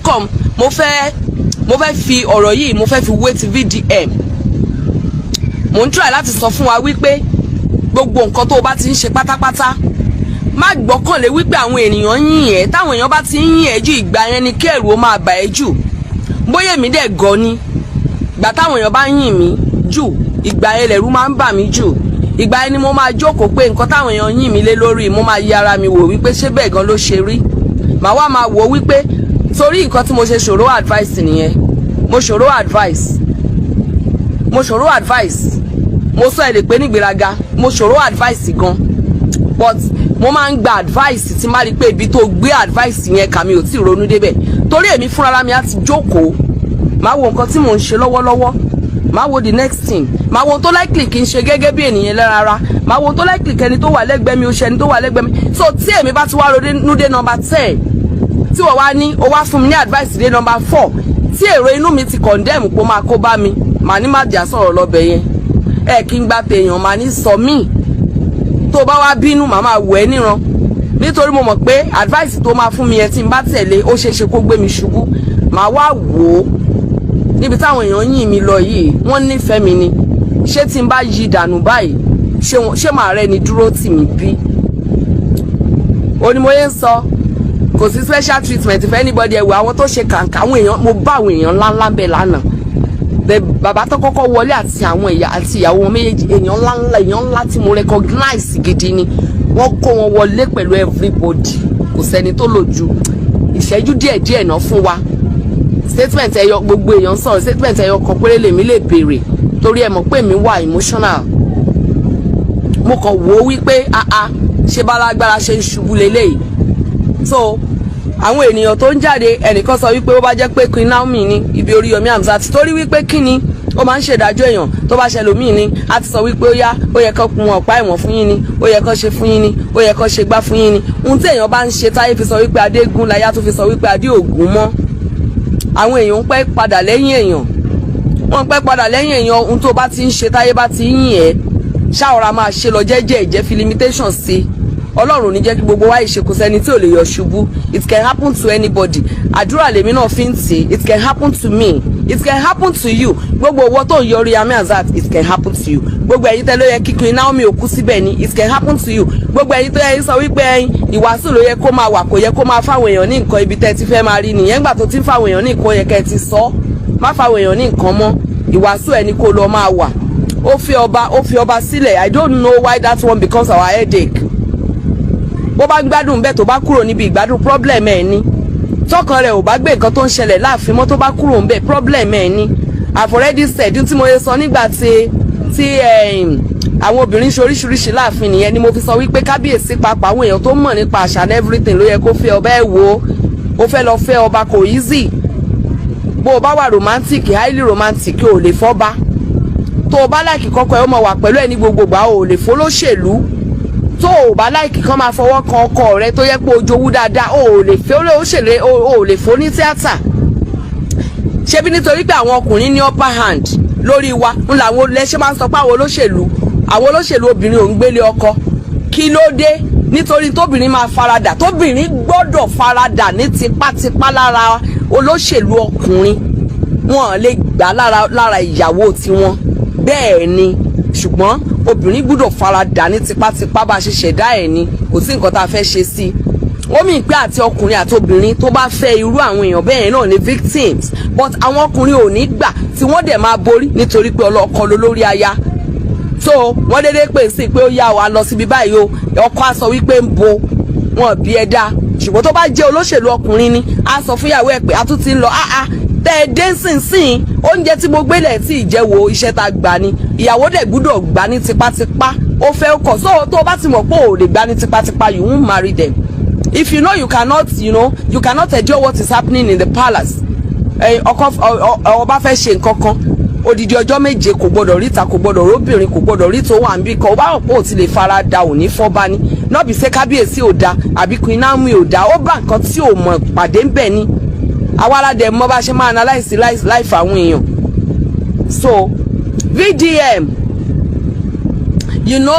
Speaker 1: kàn mo fẹ́ fi ọ̀rọ̀ yìí, mo fẹ́ fi wé ti VDM. Mo ń try láti sọ fún wa wípé gbogbo nǹkan tó o bá ti ń ṣe pátápátá, má gbọ́kànlé wípé àwọn ènìyàn ń yìn ẹ́. Táwọn èèyàn bá ti ń yìn ẹ́ jù, ìgbà yẹn ni kí ẹ̀rù ó máa bà ẹ́ jù. Bóyá èmi dẹ̀ gọ̀ ni, ìgbà táwọn èèyàn bá ń yìn mí jù, ìgbà yẹn lẹ̀rù máa ń bà mí jù. Ìgbà yẹn ni mo máa jókòó pé nǹkan táwọn èèyàn yìn mí lé lórí, mo máa yí ara mi wò wípé ṣé bẹ́ẹ̀ gan ló ṣe rí. Màá wá máa wò wípé torí nǹkan tí mo ṣe ṣòro advice nìyẹn. Mo ṣòro advice, mo ṣòro advice. Mo sọ ẹ lè pé nígbéraga, mo ṣòro advice gan, but mo máa ń gba advice tí má rí pé ibi tó gbé advice yẹn kà, mi ò tí ì ronú débẹ̀, torí èmi fúnra mi á ti jókòó, máa wo nǹkan tí mò ń ṣe lọ́wọ́lọ́wọ́, máa wo the next thing, máa wo ohun tó likely kí n ṣe gẹ́gẹ́ bí ènìyàn lẹ́ran ara, máa wo ohun tó likely kẹ́ni tó wà lẹ́gbẹ̀ẹ́ mi ó ṣe, ẹni tó wà lẹ́gbẹ̀ẹ́ mi. So tí èmi bá ti wá ronú dé number 10, tí wọ́n wá ní o wá fún mi ní advice dé number 4, tí èrò inú mi ti condemn pé ó máa kó bá mi, màá ní má jà sọ̀rọ̀ lọ́bẹ̀ yẹn. Ẹ kí n gba tèèyàn, màá ní sọ míì. Tó bá wá bínú, màá máa wò ẹ́ níran, nítorí mo mọ̀ pé advice tó máa fún mi yẹn, tí n bá tẹ̀lé, ó ṣeé ṣe kó gbé mi ṣubú. Màá wá wò ó, níbi táwọn èèyàn yìn mí lọ yìí, wọ́n nífẹ̀ẹ́ mi ni? Ṣé tí n bá yí dànù báyìí, ṣé màá rẹ́ni dúró tì mí bí? Onímọ̀ye ń sọ, kò sí special treatment for anybody. Ẹ̀wẹ̀ àwọn tó ṣe kàǹkà, àwọn èèyàn, mo bá àwọn èèyàn ńláńlá bẹ̀ lánàá. The bàbá tó kọ́kọ́ wọlé àti àwọn ìyá àti ìyàwó wọn méjèèjì, èèyàn ńláńlá, èèyàn ńlá tí mo recognize gidi ni. Wọ́n kó wọn wọlé pẹ̀lú everybody. Kò sẹ́ni tó lò ju ìṣẹ́jú díẹ̀ díẹ̀ náà fún wa. Statement ẹyọ, gbogbo èèyàn sọ̀rọ̀, statement ẹyọ kan péré lèmi lè béèrè, torí ẹ mọ̀ pé mi wà emotional. Mo kàn wò ó wípé, ah ah, ṣé bálágbára ṣe ń ṣubú leléyìí? So àwọn ènìyàn tó ń jáde, ẹnìkan sọ wípé ó bá jẹ́ pé Queen Naomi ní ibi Oríyọmí Hamzat, torí wípé kí ni ó máa ń ṣèdájọ́ èèyàn tó bá ṣẹlòmíì ni, a ti sọ wípé ó yá, ó yẹ kó kun ọ̀pá ẹ̀wọ̀n fún yín ni, ó yẹ kó ṣe fún yín ni, ó yẹ kó ṣe gbá fún yín ni. Ohun tí èèyàn bá ń ṣe táyé fi sọ wípé adégún láyá, tó fi sọ wípé adé ògún mọ́, àwọn èèyàn ń pẹ́ padà lẹ́yìn èèyàn, wọ́n ń pẹ́ padà lẹ́yìn èèyàn. Ohun tó bá ti ń ṣe, táyé bá ti ń yìn ẹ́, ṣáọra máa ṣe lọ jẹ́jẹ́, ìjẹ́ fi limitation sí. Ọlọ́run ò ní jẹ́ kí gbogbo wa ìṣe. Kò sẹ́ni tí ò lè yọ ṣubú. It can happen to anybody. Àdúrà lèmi náà fi ń tì. It can happen to me, it can happen to you. Gbogbo owó tó ń yọrí Yomi Hamzat, it can happen to you. Gbogbo ẹ̀yin tẹ́ ló yẹ kí Queen Naomi òkú síbẹ̀ ni, it can happen to you. Gbogbo ẹ̀yin tó yẹ sọ wípé ẹ̀yin ìwàásù ló yẹ kó máa wà, kò yẹ kó máa fáwọn èèyàn ní nǹkan, ibi tẹ́ ti fẹ́ máa rí nìyẹn. Nígbà tó ti ń fáwọn èèyàn ní nǹkan, ó yẹ kẹ́ ẹ ti sọ má fáwọn èèyàn ní nǹkan mọ́, ìwàásù ẹ̀ ni kó lọ máa wà. Ó fi ọba, ó fi ọba sílẹ̀. I don't know why that one becomes our headache. Bó bá ń gbádùn bẹ́ẹ̀, tó bá kúrò níbi ìgbádùn, problem ẹ̀ ni. Tọkàn rẹ̀ ò bá gbé nǹkan tó ń ṣẹlẹ̀ láàfin mọ́, tó bá kúrò ń bẹ̀, problem ẹ̀ ni. I've already said tí mo yẹ sọ nígbà tí àwọn obìnrin ṣe oríṣiríṣi láàfin nìyẹn ni mo fi sọ wípé kábíyèsí papọ̀, àwọn èèyàn tó mọ̀ nípa àṣà and everything ló yẹ kó fẹ́ ọba. Ẹ̀ wo, ó fẹ́ lọ fẹ́ ọba, kò easy. Bó o bá wà romantic, highly romantic, o lè fọ́ba. Tó o bá like kọ́kọ́ ẹ ó mọ̀ wà pẹ̀lú ẹ ní gbogbo ìgbà, o lè fọlọ́ṣèlú. Tó o bá like kán máa fọwọ́ kan ọkọ rẹ tó yẹ pé o jowú dáadáa, o ò lè fẹ́ olóṣèlú, o ò lè fọ́ ní tíátà. Ṣebí nítorí pé àwọn ọkùnrin ní upper hand lórí wa ń làwọn lẹ́sẹ̀ máa ń sọ pé àwọn olóṣèlú obìnrin ò ń gbélé ọkọ. Kí ló dé? Nítorí tóbìnrin máa faradà, tóbìnrin gbọ́dọ̀ faradà ní tipátipá lára olóṣèlú ọkùnrin, wọn lè gbà lára ìyàwó tiwọn. Bẹ́ẹ̀ ni, ṣùgbọ́n obìnrin gbọ́dọ̀ faradà ní tipátipá. Bá a ṣe ṣẹ̀dá ẹ̀ ni, kò sí nǹkan tá a fẹ́ ṣe sí i. Ó mì pé àti ọkùnrin àti obìnrin tó bá fẹ́ irú àwọn èèyàn bẹ́ẹ̀ náà ní victims, but àwọn ọkùnrin ò ní gbà, tí wọ́n dẹ̀ máa borí, nítorí pé ọlọ́kọ ló lórí aya. So wọ́n dédé pè sí pé ó yá wa lọ síbi báyìí o, ọkọ á sọ wípé ń bo wọn bí ẹ dá. Ṣùgbọ́n tó bá jẹ́ olóṣèlú ọkùnrin ni, á sọ fúnyàwó ẹ̀ pé a tún ti ń lọ, ah ah, tẹ́ ẹ dé sínsìn, oúnjẹ tí mo gbélé tí ì jẹ́ wo, iṣẹ́ tá a gbà ni. Ìyàwó dẹ̀ gbúdọ̀ gbà ní tipátipá, ó fẹ́ kọ̀. So tó o bá ti mọ̀ pé o ò lè gbà ní tipátipá, you won't marry them. If you know you cannot, you cannot endure what is happening in the palace, ọkọ ọba fẹ́ ṣe nǹkan kan, odidi ọjọ́ 7 kò gbọdọ̀ ríta, kò gbọdọ̀ róbìnrin, kò gbọdọ̀ rí tó wà níbí kan, ó bá wọ̀ pé ò ti lè fara da, òní fọ́ba ni. Not be say kábíyèsí ò da àbí Queen Naomi ò da. Ó bá nǹkan tí ò mọ̀ pàdé ń bẹ̀ ni. Àwa aládẹ mọ̀ bá ṣe máa analyse life àwọn èèyàn. So VDM,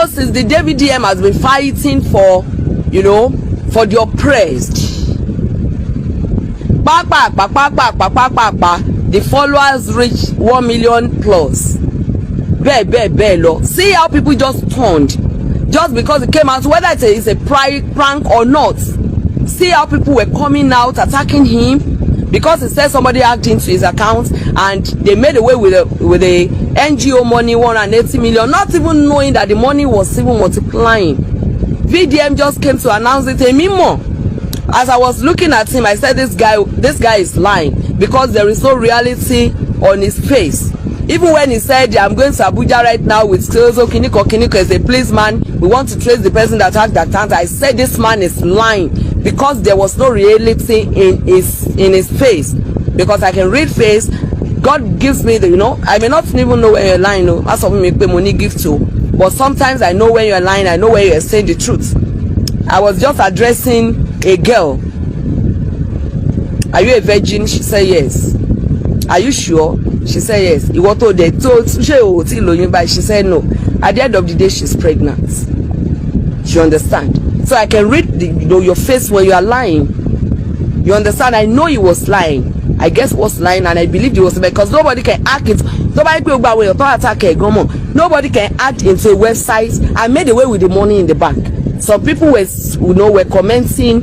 Speaker 1: since the day VDM has been fighting for the oppressed, pápápápápápápápá, the followers reach 1 million plus, bẹ́ẹ̀ bẹ́ẹ̀ bẹ́ẹ̀ lọ. See how people just turned just because it came out, whether it's a prank or not. See how people were coming out attacking him because he said somebody hacked into his account and they made away with a NGO money, 180 million, not even knowing that the money was even multiplying. VDM just came to announce it. Èmi mọ̀. As I was looking at him, I said, This guy is lying," because there is no reality on his face. Even when he said, "I'm going to Abuja right now with Sozo Kiniko Kiniko as a policeman, we want to trace the person that hacked that account," I said, "This man is lying," because there was no reality in his face. Because I can read face. God gives me the I may not even know when you're lying o. Má sọ fún mi pé mo ní gift o, but sometimes I know when you're lying. I know when you're saying the truth. I was just addressing a girl. "Are you a virgin?" She said, "Yes." "Are you sure?" She said, "Yes." "Ìwọ tó dẹ̀ tó ṣé o tí lóyún báyìí?" She said, "No." At the end of the day, she's pregnant. You understand? So I can read your face when you are lying. You understand? I know he was lying. I guess was lying, and I believe he was, because nobody can hack it. Tó bá yẹ pé gbogbo àwọn èèyàn tó attack ẹ̀ gan mọ̀, nobody can hack into a website and made away with the money in the bank. Some people were commenting,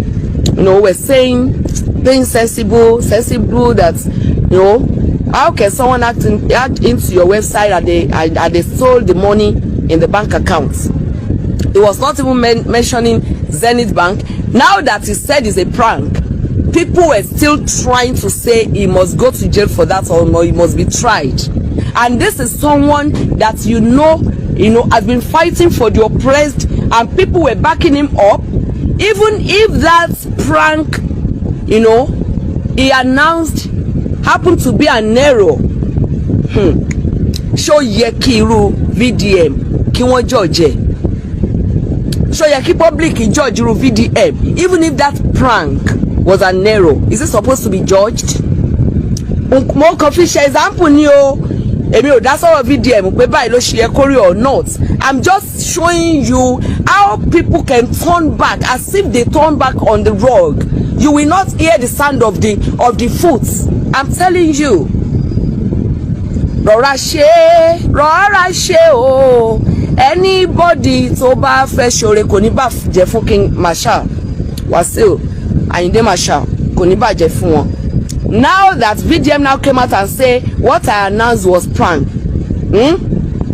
Speaker 1: were saying things sensible that how can someone hack into your website and they stole the money in the bank account? He was not even mentioning Zenith Bank. Now that he said it's a prank, people were still trying to say he must go to jail for that or no, he must be tried. And this is someone that has been fighting for the oppressed, and people were backing him up. Even if that prank he announced happened to be an error. Ṣó yẹ kí irú VDM kí wọ́n judge ẹ̀? Ṣó yẹ kí public judge irú VDM? Even if that prank was an error, is it supposed to be judged? Mo kàn fi ṣe example ni o. Èmi ò dá sọ̀rọ̀ VDM pé báyìí ló ṣe yẹ kó rí or not. I'm just showing you how people can turn back, as if they turn back on the rug, you will not hear the sound of the foot. I'm telling you. Rọra ṣe, rọra ṣe o. Anybody tó bá fẹ́ ṣoore, kò ní bàjẹ́ fún King Marshal Wasiu Ayinde Marshal, kò ní bàjẹ́ fún wọn. Now that VDM now came out and say what I announced was prank,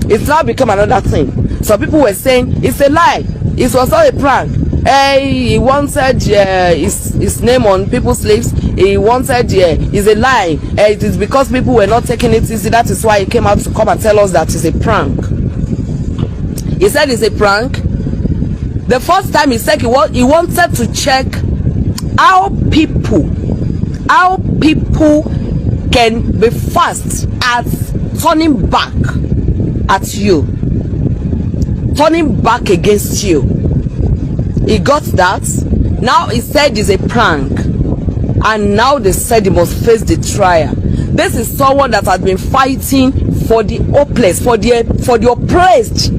Speaker 1: It's now become another thing. Some people were saying it's a lie, it was not a prank. Hey, he wanted his name on people's lips. He wanted, it's a lie. It is because people were not taking it easy, that is why he came out to come and tell us that it's a prank. He said it's a prank. The first time, he said he wanted to check how people can be fast at turning back at you, turning back against you. He got that. Now he said it's a prank, and now they said he must face the trial. This is someone that has been fighting for the hopeless, for the oppressed.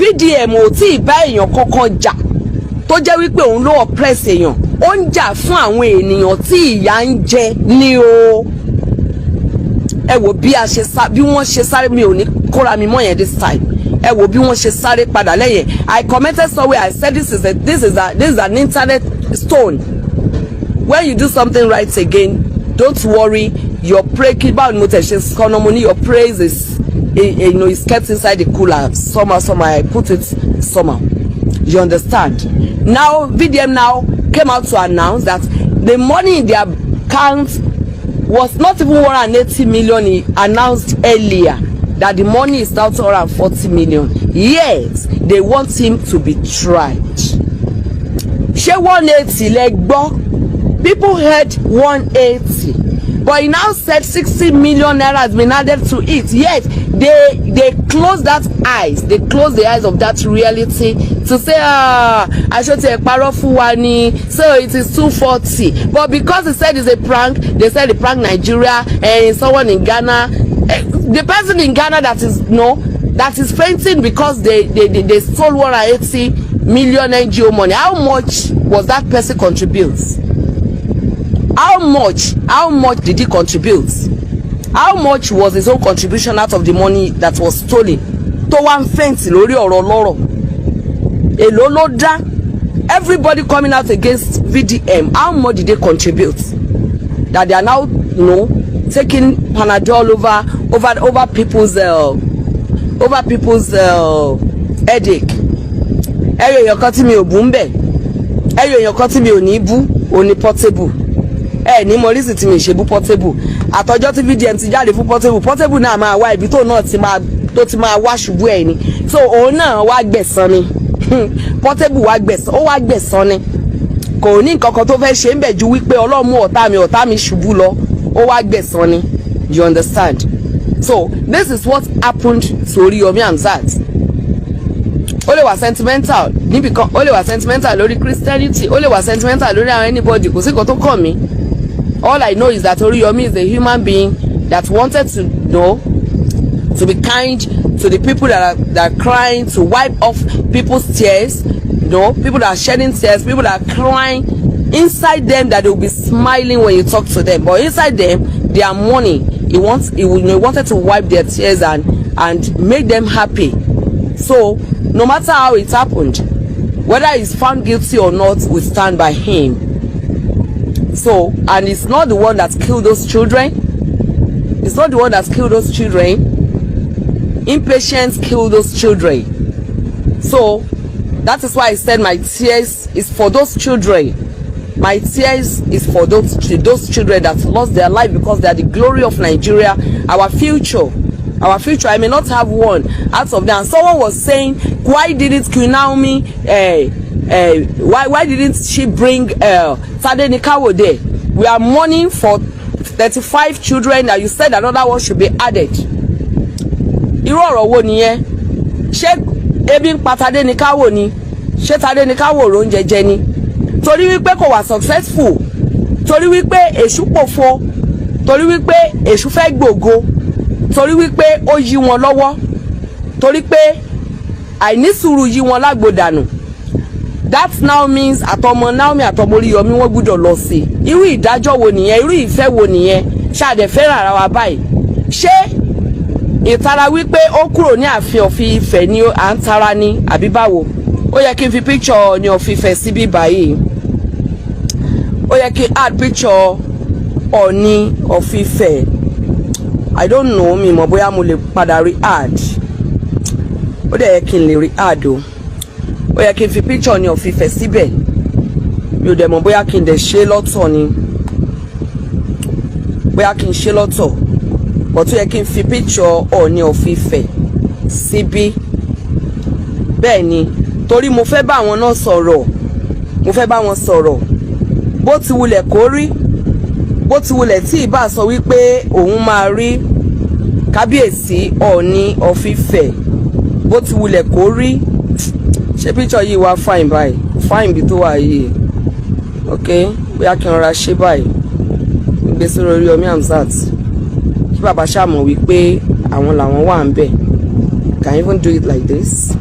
Speaker 1: VDM ò tí ì bá èèyàn kankan jà tó jẹ́ wípé òun ló oppress èèyàn. Ó ń jà fún àwọn ènìyàn tí ìyà ń jẹ ní o. Ẹ wò bí a ṣe sá, bí wọ́n ṣe sáré. Mi ò ní kóra mi mọ́ yẹn this time. Ẹ wò bí wọ́n ṣe sáré padà lẹ́yìn. I commented somewhere, I said, This is an internet stone. When you do something right again, don't worry, your praise." Báwo ni mo tẹ̀ ṣe sọ́nà? Mo ní your praise is is kept inside the cooler somehow, somehow. I put it somehow, you understand? Now VDM now came out to announce that the money in their account was not even 180 million he announced earlier, that the money is now 240 million. Yet they want him to be tried. Ṣé 180 lẹ gbọ́? People heard 180. But he now said ₦60 million has been added to it. Yet they close that eyes, they close the eyes of that reality to say, "Ah, aṣọ tí ẹ parọ́ fún wa ni, so it is 240." But because he said it's a prank, they said the prank Nigeria and someone in Ghana, the person in Ghana that is no that is fainting because they stole 180 million NGO money. How much was that person contribute? How much? How much did he contribute? How much was his own contribution out of the money that was stolen? Tó wá ń faint lórí ọ̀rọ̀ lọ́rọ̀. Èló ló dá? Everybody coming out against VDM, how much did they contribute? That they are now taking Panadol over people's headache. Ẹyọ èèyàn kan tí mi ò bú ń bẹ̀, ẹyọ èèyàn kan tí mi ò ní bú, òní Portable. Ẹ ní mo reason tí mi ṣe bú Portable. Àtọjọ́ tí VDM ti jáde fún Portable, Portable náà máa wá ibi tó náà ti máa tó ti máa wá ṣubú ẹ ni. So òun náà wá gbẹ̀san ni. Portable wá gbẹ̀san, ó wá gbẹ̀san ni. Kò ní nǹkan kan tó fẹ́ ṣe ń bẹ̀ ju wípé Ọlọ́run mú ọ̀tá mi, ọ̀tá mi ṣubú lọ. Ó wá gbẹ̀san ni, you understand? So this is what happened to Oriyomi Hamzat. Ó lè wà sentimental níbìkan, ó lè wà sentimental lórí Christianity, ó lè wà sentimental lórí àwọn anybody, kò sí nǹkan tó kàn mí. All I know is that Oriyomi is a human being that wanted to know to be kind to the people that are crying, to wipe off people's tears, people that are shedding tears, people that are crying inside them, that they will be smiling when you talk to them, but inside them they are mourning. He wanted to wipe their tears and make them happy. So no matter how it happened, whether he's found guilty or not, we stand by him. So, and it's not the one that killed those children. It's not the one that killed those children. Impatience killed those children. So that is why I said my tears is for those children. My tears is for those children that lost their life, because they are the glory of Nigeria, our future, our future. I may not have one out of them. And someone was saying, why didn't Queen Naomi, why didn't she bring Tadenikawo there? We are mourning for 35 children that you said another one should be added. Irú ọ̀rọ̀ wo nìyẹn? Ṣé ebi ń pa Tadenikawo ni? Ṣé Tadenikawo ló ń jẹjẹ ni? Torí wípé kò wà successful, torí wípé èṣù pòfo, torí wípé èṣù fẹ́ gbògo, torí wípé ó yí wọn lọ́wọ́, torí pé àìnísùúrù yí wọn lágbo dànù. That now means àtọmọ Naomi, àtọmọ Oríyọmí, wọ́n gbúdọ̀ lọ sí i. Irú ìdájọ́ wo nìyẹn? Irú ìfẹ́ wo nìyẹn? Ṣáàdẹ̀ fẹ́ràn ara wa báyìí? Ṣé ìtara wípé ó kúrò ní ààfin of Ifẹ̀ ni à ń tara ni, àbí báwo? Ó yẹ kí n fi picture ní of Ifẹ̀ síbí báyìí. Ó yẹ kí n add picture Ọọ̀ni of Ifẹ̀. I don't know, mi mọ̀ bóyá mo lè padà rí add. Ó dẹ̀ yẹ kí n lè rí add o. Ó yẹ kí n fi picture ní of Ifẹ̀ síbẹ̀. Mi ò dẹ̀ mọ̀ bóyá kí n dẹ̀ ṣe lọ́tọ̀ ni, bóyá kí n ṣe lọ́tọ̀, but ó yẹ kí n fi picture Ọọ̀ni of Ifẹ̀ síbí. Bẹ́ẹ̀ ni, torí mo fẹ́ bá àwọn náà sọ̀rọ̀, mo fẹ́ bá wọn sọ̀rọ̀. Bó ti wulẹ̀ kó rí, bó ti wulẹ̀ tí ìbá sọ wípé òun máa rí kábíyèsí Ọọ̀ni of Ifẹ̀, bó ti wulẹ̀ kó rí. Ṣé picture yìí wá fine báyìí? Fine bí tó wà yìí. Ok, bóyá kí n rọra ṣe báyìí, gbé sórí Oríyọmí Hamzat, kí bàbá ṣàmọ̀ wípé àwọn làwọn wà ń bẹ̀. Can even do it like this.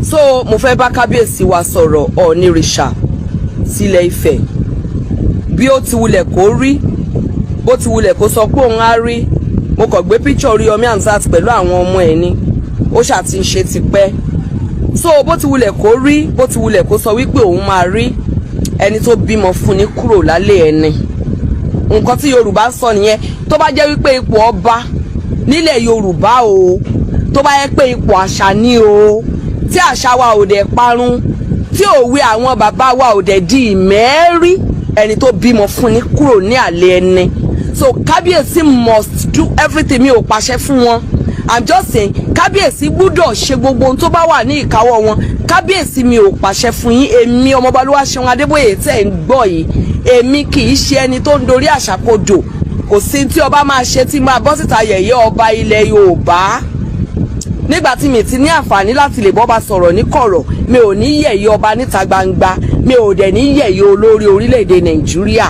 Speaker 1: So mo fẹ́ bá kábíyèsí wa sọ̀rọ̀, Ọọ̀nìrìṣà sílẹ̀ Ifẹ̀. Bí ó ti wulẹ̀ kó rí, bó ti wulẹ̀ kó sọ pé òun á rí, mo kàn gbé picture Oríyọmí Hamzat pẹ̀lú àwọn ọmọ ẹ̀ ni. Ó ṣáà ti ń ṣe tipẹ́. So bó ti wulẹ̀ kó rí, bó ti wulẹ̀ kó sọ wípé òun máa rí, ẹni tó bímọ fún ni kúrò lálé ẹni. Nǹkan tí Yorùbá ń sọ nìyẹn. Tó bá jẹ́ wípé ipò ọba nílẹ̀ Yorùbá o, tó bá yẹ pé ipò àṣà ni o, tí àṣà wa ò dẹ̀ parun, tí òwe àwọn bàbá wa ò dẹ̀ di ìmẹ́rí, ẹni tó bímọ fún ni kúrò ní àlè ẹni. So kábíyèsí must do everything. Mi ò pàṣẹ fún wọn. I'm just saying, kábíyèsí gbúdọ̀ ṣe gbogbo ohun tó bá wà ní ìkáwọ́ wọn. Kábíyèsí, mi ò pàṣẹ fún yín. Èmi Ọmọọba Olúwaṣeun Adébóyè tẹ̀ ń gbọ́ yìí, èmi kì í ṣe ẹni tó ń dorí àṣà kodò. Kò sí tí ọba máa ṣe tí máa bọ́ síta yẹ̀yẹ́ ọba ilẹ̀ Yorùbá. Nígbà tí mi ti ní àǹfààní láti lè bọ́ba sọ̀rọ̀ ní kọ̀rọ̀, mi ò ní yẹ̀yẹ́ ọba níta gbangba, mi ò dẹ̀ ní yẹ̀yẹ́ olórí orílẹ̀-èdè Nàìjíríà.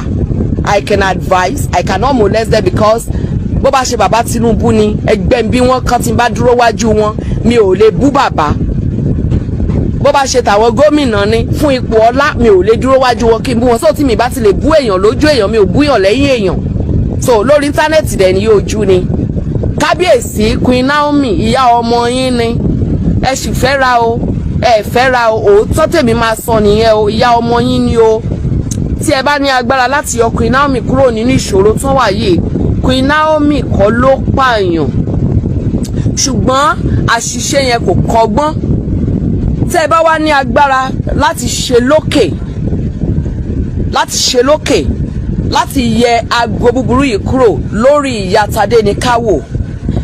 Speaker 1: I can advise, I cannot molest them, because bó bá ṣe bàbá Tinubu ni, ẹgbẹ́ bí wọ́n kàn tí n bá dúró wájú wọn, mi ò lè bú bàbá. Bó bá ṣe tàwọn gómìnà ni fún ipò ọlá, mi ò lè dúró wájú wọn kí n bú wọn. So tí mi bá ti lè bú èèyàn lójú èèyàn, mi ò búyàn lẹ́yìn èèyàn. So lórí íńtánẹ́ẹ̀tì dẹ̀ ni yóò jú ni. Kábíyèsí, Queen Naomi, ìyá ọmọ yín ni. Ẹ sì fẹ́ ra o, ẹ fẹ́ ra o, òótọ́ tèmi máa sọ nìyẹn o. Ìyá ọmọ yín ni o. Tí ẹ bá ní agbára láti yọ Queen Naomi kúrò nínú ìṣòro tó wà yìí, Queen Naomi kọ́ ló pààyàn, ṣùgbọ́n àṣìṣe yẹn kò kọ́gbọ́n. Tẹ́ ẹ bá wá ní agbára láti ṣe lókè, láti ṣe lókè, láti yẹ aago búburú yìí kúrò lórí ìyá Tadéníkáwò,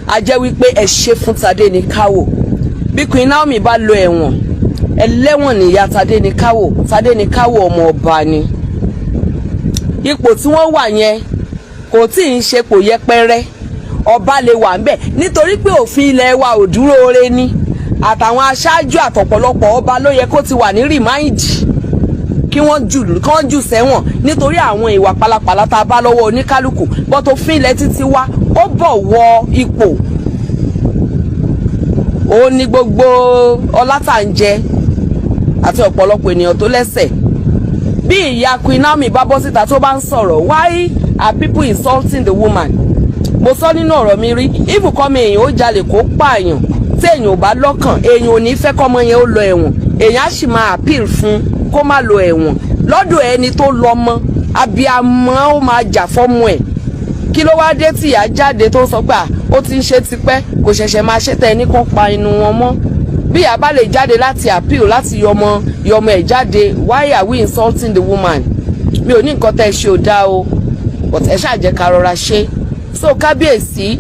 Speaker 1: a jẹ́ wípé ẹ ṣe fún Tadéníkáwò. Bí Queen Naomi bá lọ ẹ̀wọ̀n, ẹlẹ́wọ̀n ní ìyá Tadéníkáwò. Tadéníkáwò ọmọ ọba ni. Ipò tí wọ́n wà yẹn kò tí ì ń ṣe kò yẹpẹrẹ. Ọba lè wà ńbẹ̀ nítorí pé òfin ilẹ̀ wa ò dúró re ni. Àtàwọn aṣáájú àtọ̀pọ̀lọpọ̀ ọba ló yẹ kó ti wà ní remand, kí wọ́n jù kán jù sẹ́wọ̀n nítorí àwọn ìwà pálapàla tá a bá lọ́wọ́ oníkálukú. Bọ́tò òfin ilẹ̀ títí wa, ó bọ̀ wọ ipò ó ní gbogbo ọlá tá à ń jẹ àti ọ̀pọ̀lọpọ̀ ènìyàn tó lẹ́sẹ̀. Bí ìyá Queen Naomi bá bọ́ síta tó bá ń sọ̀rọ̀, why are people insulting the woman? Mo sọ nínú ọ̀rọ̀ mi rí, ibùkọ́mi èèyàn ó jalè kó pààyàn, tí èèyàn ò bá lọ́kàn, èèyàn ò ní fẹ́ kọ́mọ yẹn ó lọ ẹ̀wọ̀n. Èèyàn á sì máa appeal fún kó má lọ ẹ̀wọ̀n. Lọ́dọ̀ ẹni tó lọ́mọ, abiamọ, ó máa jà fọ́mọ ẹ̀. Kí ló wá dé tí ìyá jáde tó ń sọ pé ó ti ń ṣe tipẹ́, kò ṣẹ̀ṣẹ̀ máa ṣe, tẹ́ ẹni kan pa inú wọn mọ́? Bí ìyá bá lè jáde láti appeal láti yọmọ ẹ̀ jáde, why are we insulting the woman? Mi ò ní nǹkan tẹ́ ẹ ṣe ò dáa o, but ẹ ṣáà jẹ́ ká rọra ṣe. So kábíyèsí,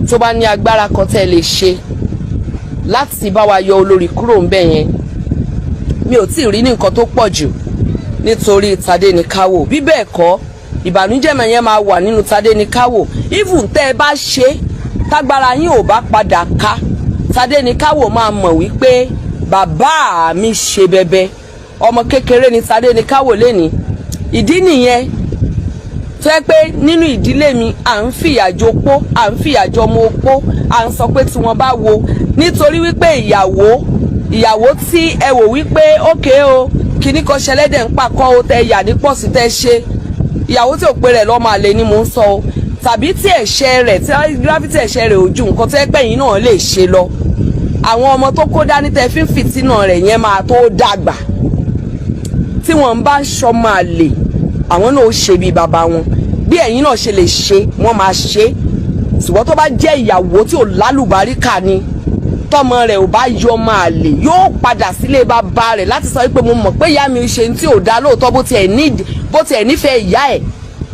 Speaker 1: tó bá ní agbára kan tẹ́ ẹ lè ṣe láti bá wa yọ olórí kúrò ńbẹ̀ yẹn, mi ò tí ì rí ní nǹkan tó pọ̀ jù nítorí Tadéníkáwò. Bí bẹ́ẹ̀ kọ́, ìbànújẹ́ mẹ́yẹn yẹn máa wà nínú Tadéníkáwò. Even tẹ́ ẹ bá ṣe, tágbára yín ò bá padà ká, Tadéníkáwò máa mọ̀ wípé bàbá mi ṣe bẹbẹ. Ọmọ kékeré ni Tadéníkáwò lénìí. Ìdí nìyẹn tó yẹ pé nínú ìdílé mi, à ń fìyà jẹ opó, à ń fìyà jẹ ọmọ opó, à ń sọ pé tí wọ́n bá wo nítorí wípé ìyàwó tí ẹ wò wípé ókè o, kíní kan ṣẹlẹ́dẹ̀ ń pàkọ́ o, tẹ yà ní pọ̀sí tẹ ṣe ìyàwó tí ò pé rẹ̀ lọ́mọ àlè ni mò ń sọ o, tàbí tí ẹ̀ṣẹ̀ rẹ̀, tí gravity ẹ̀ṣẹ̀ rẹ̀ ò ju nǹkan tó yẹ pé ẹ̀yin náà lè ṣe lọ, àwọn ọmọ tó kó dání tẹ fi ń fìtínà rẹ̀ yẹn máa tó dàgbà, tí wọ́n bá ń ṣọmọ àlè, àwọn náà ó ṣe bí bàbá wọn. Bí ẹ̀yin náà ṣe lè ṣe, wọ́n máa ṣe. Ṣùgbọ́n tó bá jẹ́ ìyàwó tí ò lálùbáríkà ni, tọmọ rẹ̀ ò bá yọ ọmọ àlè, yóò padà sílé bàbá rẹ̀ láti sọ wípé mo mọ̀ pé ìyá mi ṣe tí ò dá lóòótọ́, bó tiẹ̀ nífẹ̀ẹ́ ìyá ẹ̀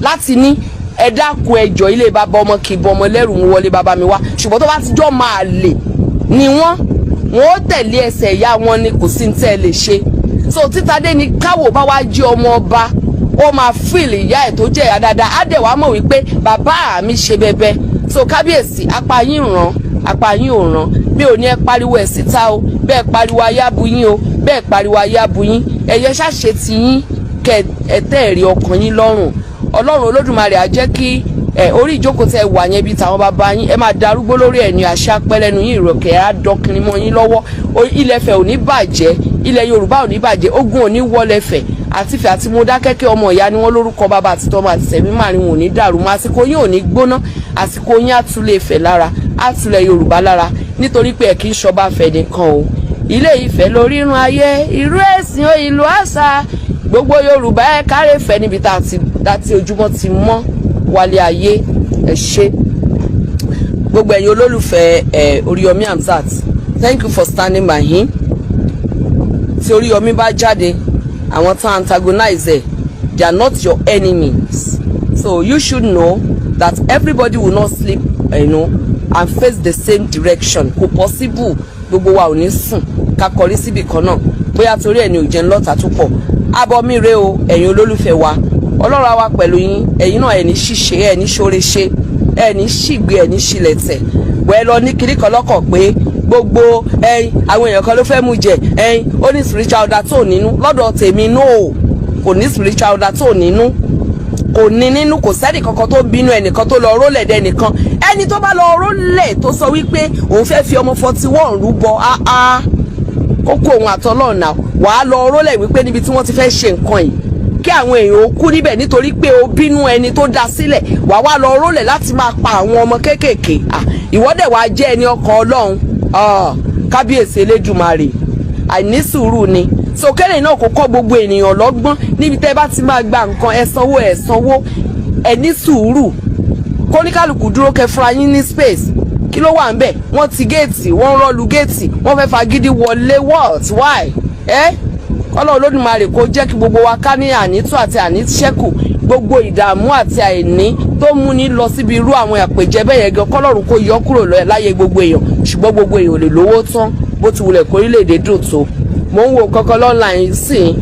Speaker 1: láti ní ẹ dákun, ẹjọ́, ilé bàbá ọmọ kì í bọ ọmọ lẹ́rù, mú wọlé bàbá mi wá. Ṣùgbọ́n tó bá ti jọ́ máa lè ni wọ́n ó tẹ̀lé ẹsẹ̀ ìyá wọn ni. Kò sí ní tẹ́ ẹ lè ṣe. So tí Tadéníkáwò bá wá jí ọmọ ọba, ó máa feel ìyá ẹ̀ tó jẹ́ ìyá dáadáa, á dẹ̀ wá mọ̀ wípé bàbá mi ṣe bẹbẹ. So kábíyèsí, apá yín ràn, apá yín ò ràn. Mi ò ní ẹ pariwo ẹ̀ síta o. Bẹ́ẹ̀ pariwo, ayábu yín o. Bẹ́ẹ̀ pariwo, ayábu yín. Ẹ̀yẹ ṣàṣe ti yín, kẹ ẹ tẹ́ ẹ̀rí ọkàn yín lọ́rùn. Ọlọ́run Olódùmarè á jẹ́ kí ẹ orí ìjókòó tẹ wà yẹn bíi tàwọn bàbá yín, ẹ máa darúgbó lórí ẹ̀ ní àṣà pẹ́lẹ́nu yín, ìrọ̀kẹ́ á dọkìnrin mọ́ yín lọ́wọ́. Ilẹ̀ Ifẹ̀ ò ní bàjẹ́, ilẹ̀ Yorùbá ò ní bàjẹ́, ogun ò ní wọlé Ifẹ̀ àti Ifẹ̀ àti Mọdákẹ́kẹ́. Ọmọ ìyá ni wọ́n. Lórúkọ bàbá àti tọmọ àti tẹ̀mí márùn ò ní dàrú mọ́. Àsìkò yín ò ní gbóná, àsìkò yín á túlẹ̀ Ifẹ̀ lára, á túlẹ̀ Yorùbá lára, nítorí pé ẹ kì í ṣọba Ifẹ̀ nìkan o. Ilé Ifẹ̀ lórírun ayé, ìlú ẹ̀sìn, ìlú àṣà gbogbo Yorùbá. Ẹ kárẹ̀ fẹ́ níbi tá a ti ojúmọ́ ti mọ́ wálé ayé. Ẹ ṣé, gbogbo ẹ̀yin olólùfẹ́ ẹ̀ Oríyọmí Hamzat, thank you for standing by him. Tí Oríyọmí bá jáde, àwọn tán antagonize ẹ̀, they are not your enemies. So you should know that everybody will not sleep. and face the same direction. Kò possible, gbogbo wa ò ní sùn ká kọrí síbì kan náà. Bóyá torí ẹ̀ ní ò jẹun lọ́ta tó pọ̀. Abọ́ mi rèé o. Ẹ̀yin olólùfẹ́ wa, Ọlọ́run á wà pẹ̀lú yín. Ẹ̀yin náà, ẹ̀ ní ṣìṣe, ẹ̀ ní ṣoore ṣe, ẹ̀ ní ṣìgbé, ẹ̀ ní ṣìlẹ̀tẹ̀. Wẹ́ẹ́ lọ ní kiri kan lọ́kọ̀ pé gbogbo ẹyin àwọn èèyàn kan ló fẹ́ mú jẹ ẹyin. Ó ní spiritual order tó nínú lọ́dọ̀ tèmi. No, kò ní spiritual order tó nínú, kò ní nínú. Kò sẹ́nì kankan tó bínú ẹnìkan tó lọ rólẹ̀ dẹ nìkan. Ẹni tó bá lọ rólẹ̀ tó sọ wípé òun fẹ́ fi ọmọ 41 rúbọ, áá kókó òun àtọlọ́ọ̀nà wàá lọ rólẹ̀ wípé níbi tí wọ́n ti fẹ́ ṣe nǹkan yìí, kí àwọn èèyàn ó kú níbẹ̀ nítorí pé o bínú ẹni tó dá sílẹ̀, wàá wá lọ rólẹ̀ láti máa pa àwọn ọmọ kéékèèké. Ìwọ́dẹ̀ wàá jẹ́ ẹni ọkàn Ọlọ́run. Kábíyèsí Elédùmarè, àìní sùúrù ni. Sókèrè náà kò kọ́ gbogbo ènìyàn lọ́gbọ́n. Níbi tẹ́ bá ti máa gba nǹkan, ẹ sanwó, ẹ sanwó, ẹ ní sùúrù, kóníkàlùkù dúró, kẹ́ fúnra yín ní space. Kí ló wà ń bẹ̀? Wọ́n ti géètì, wọ́n rọ́ọ̀lù géètì, wọ́n fẹ́ fagídí wọlé. What? Why? Ẹ́ kọ́lọ́ Olódùmarè kó jẹ́ kí gbogbo wa ká ní ànító àti àníṣẹ́kù. Gbogbo ìdààmú àti àìní tó múni lọ síbi irú àwọn àpèjẹ bẹ́ẹ̀ yẹn gan, kọ́lọ́run kó yọ kúrò láyé gbogbo èèyàn. Ṣùgbọ́n gbogbo èèyàn ò lè lówó tán, bó ti wulẹ̀ kórílẹ̀-èdè dùn tó. Mò ń wo kankan online sí i.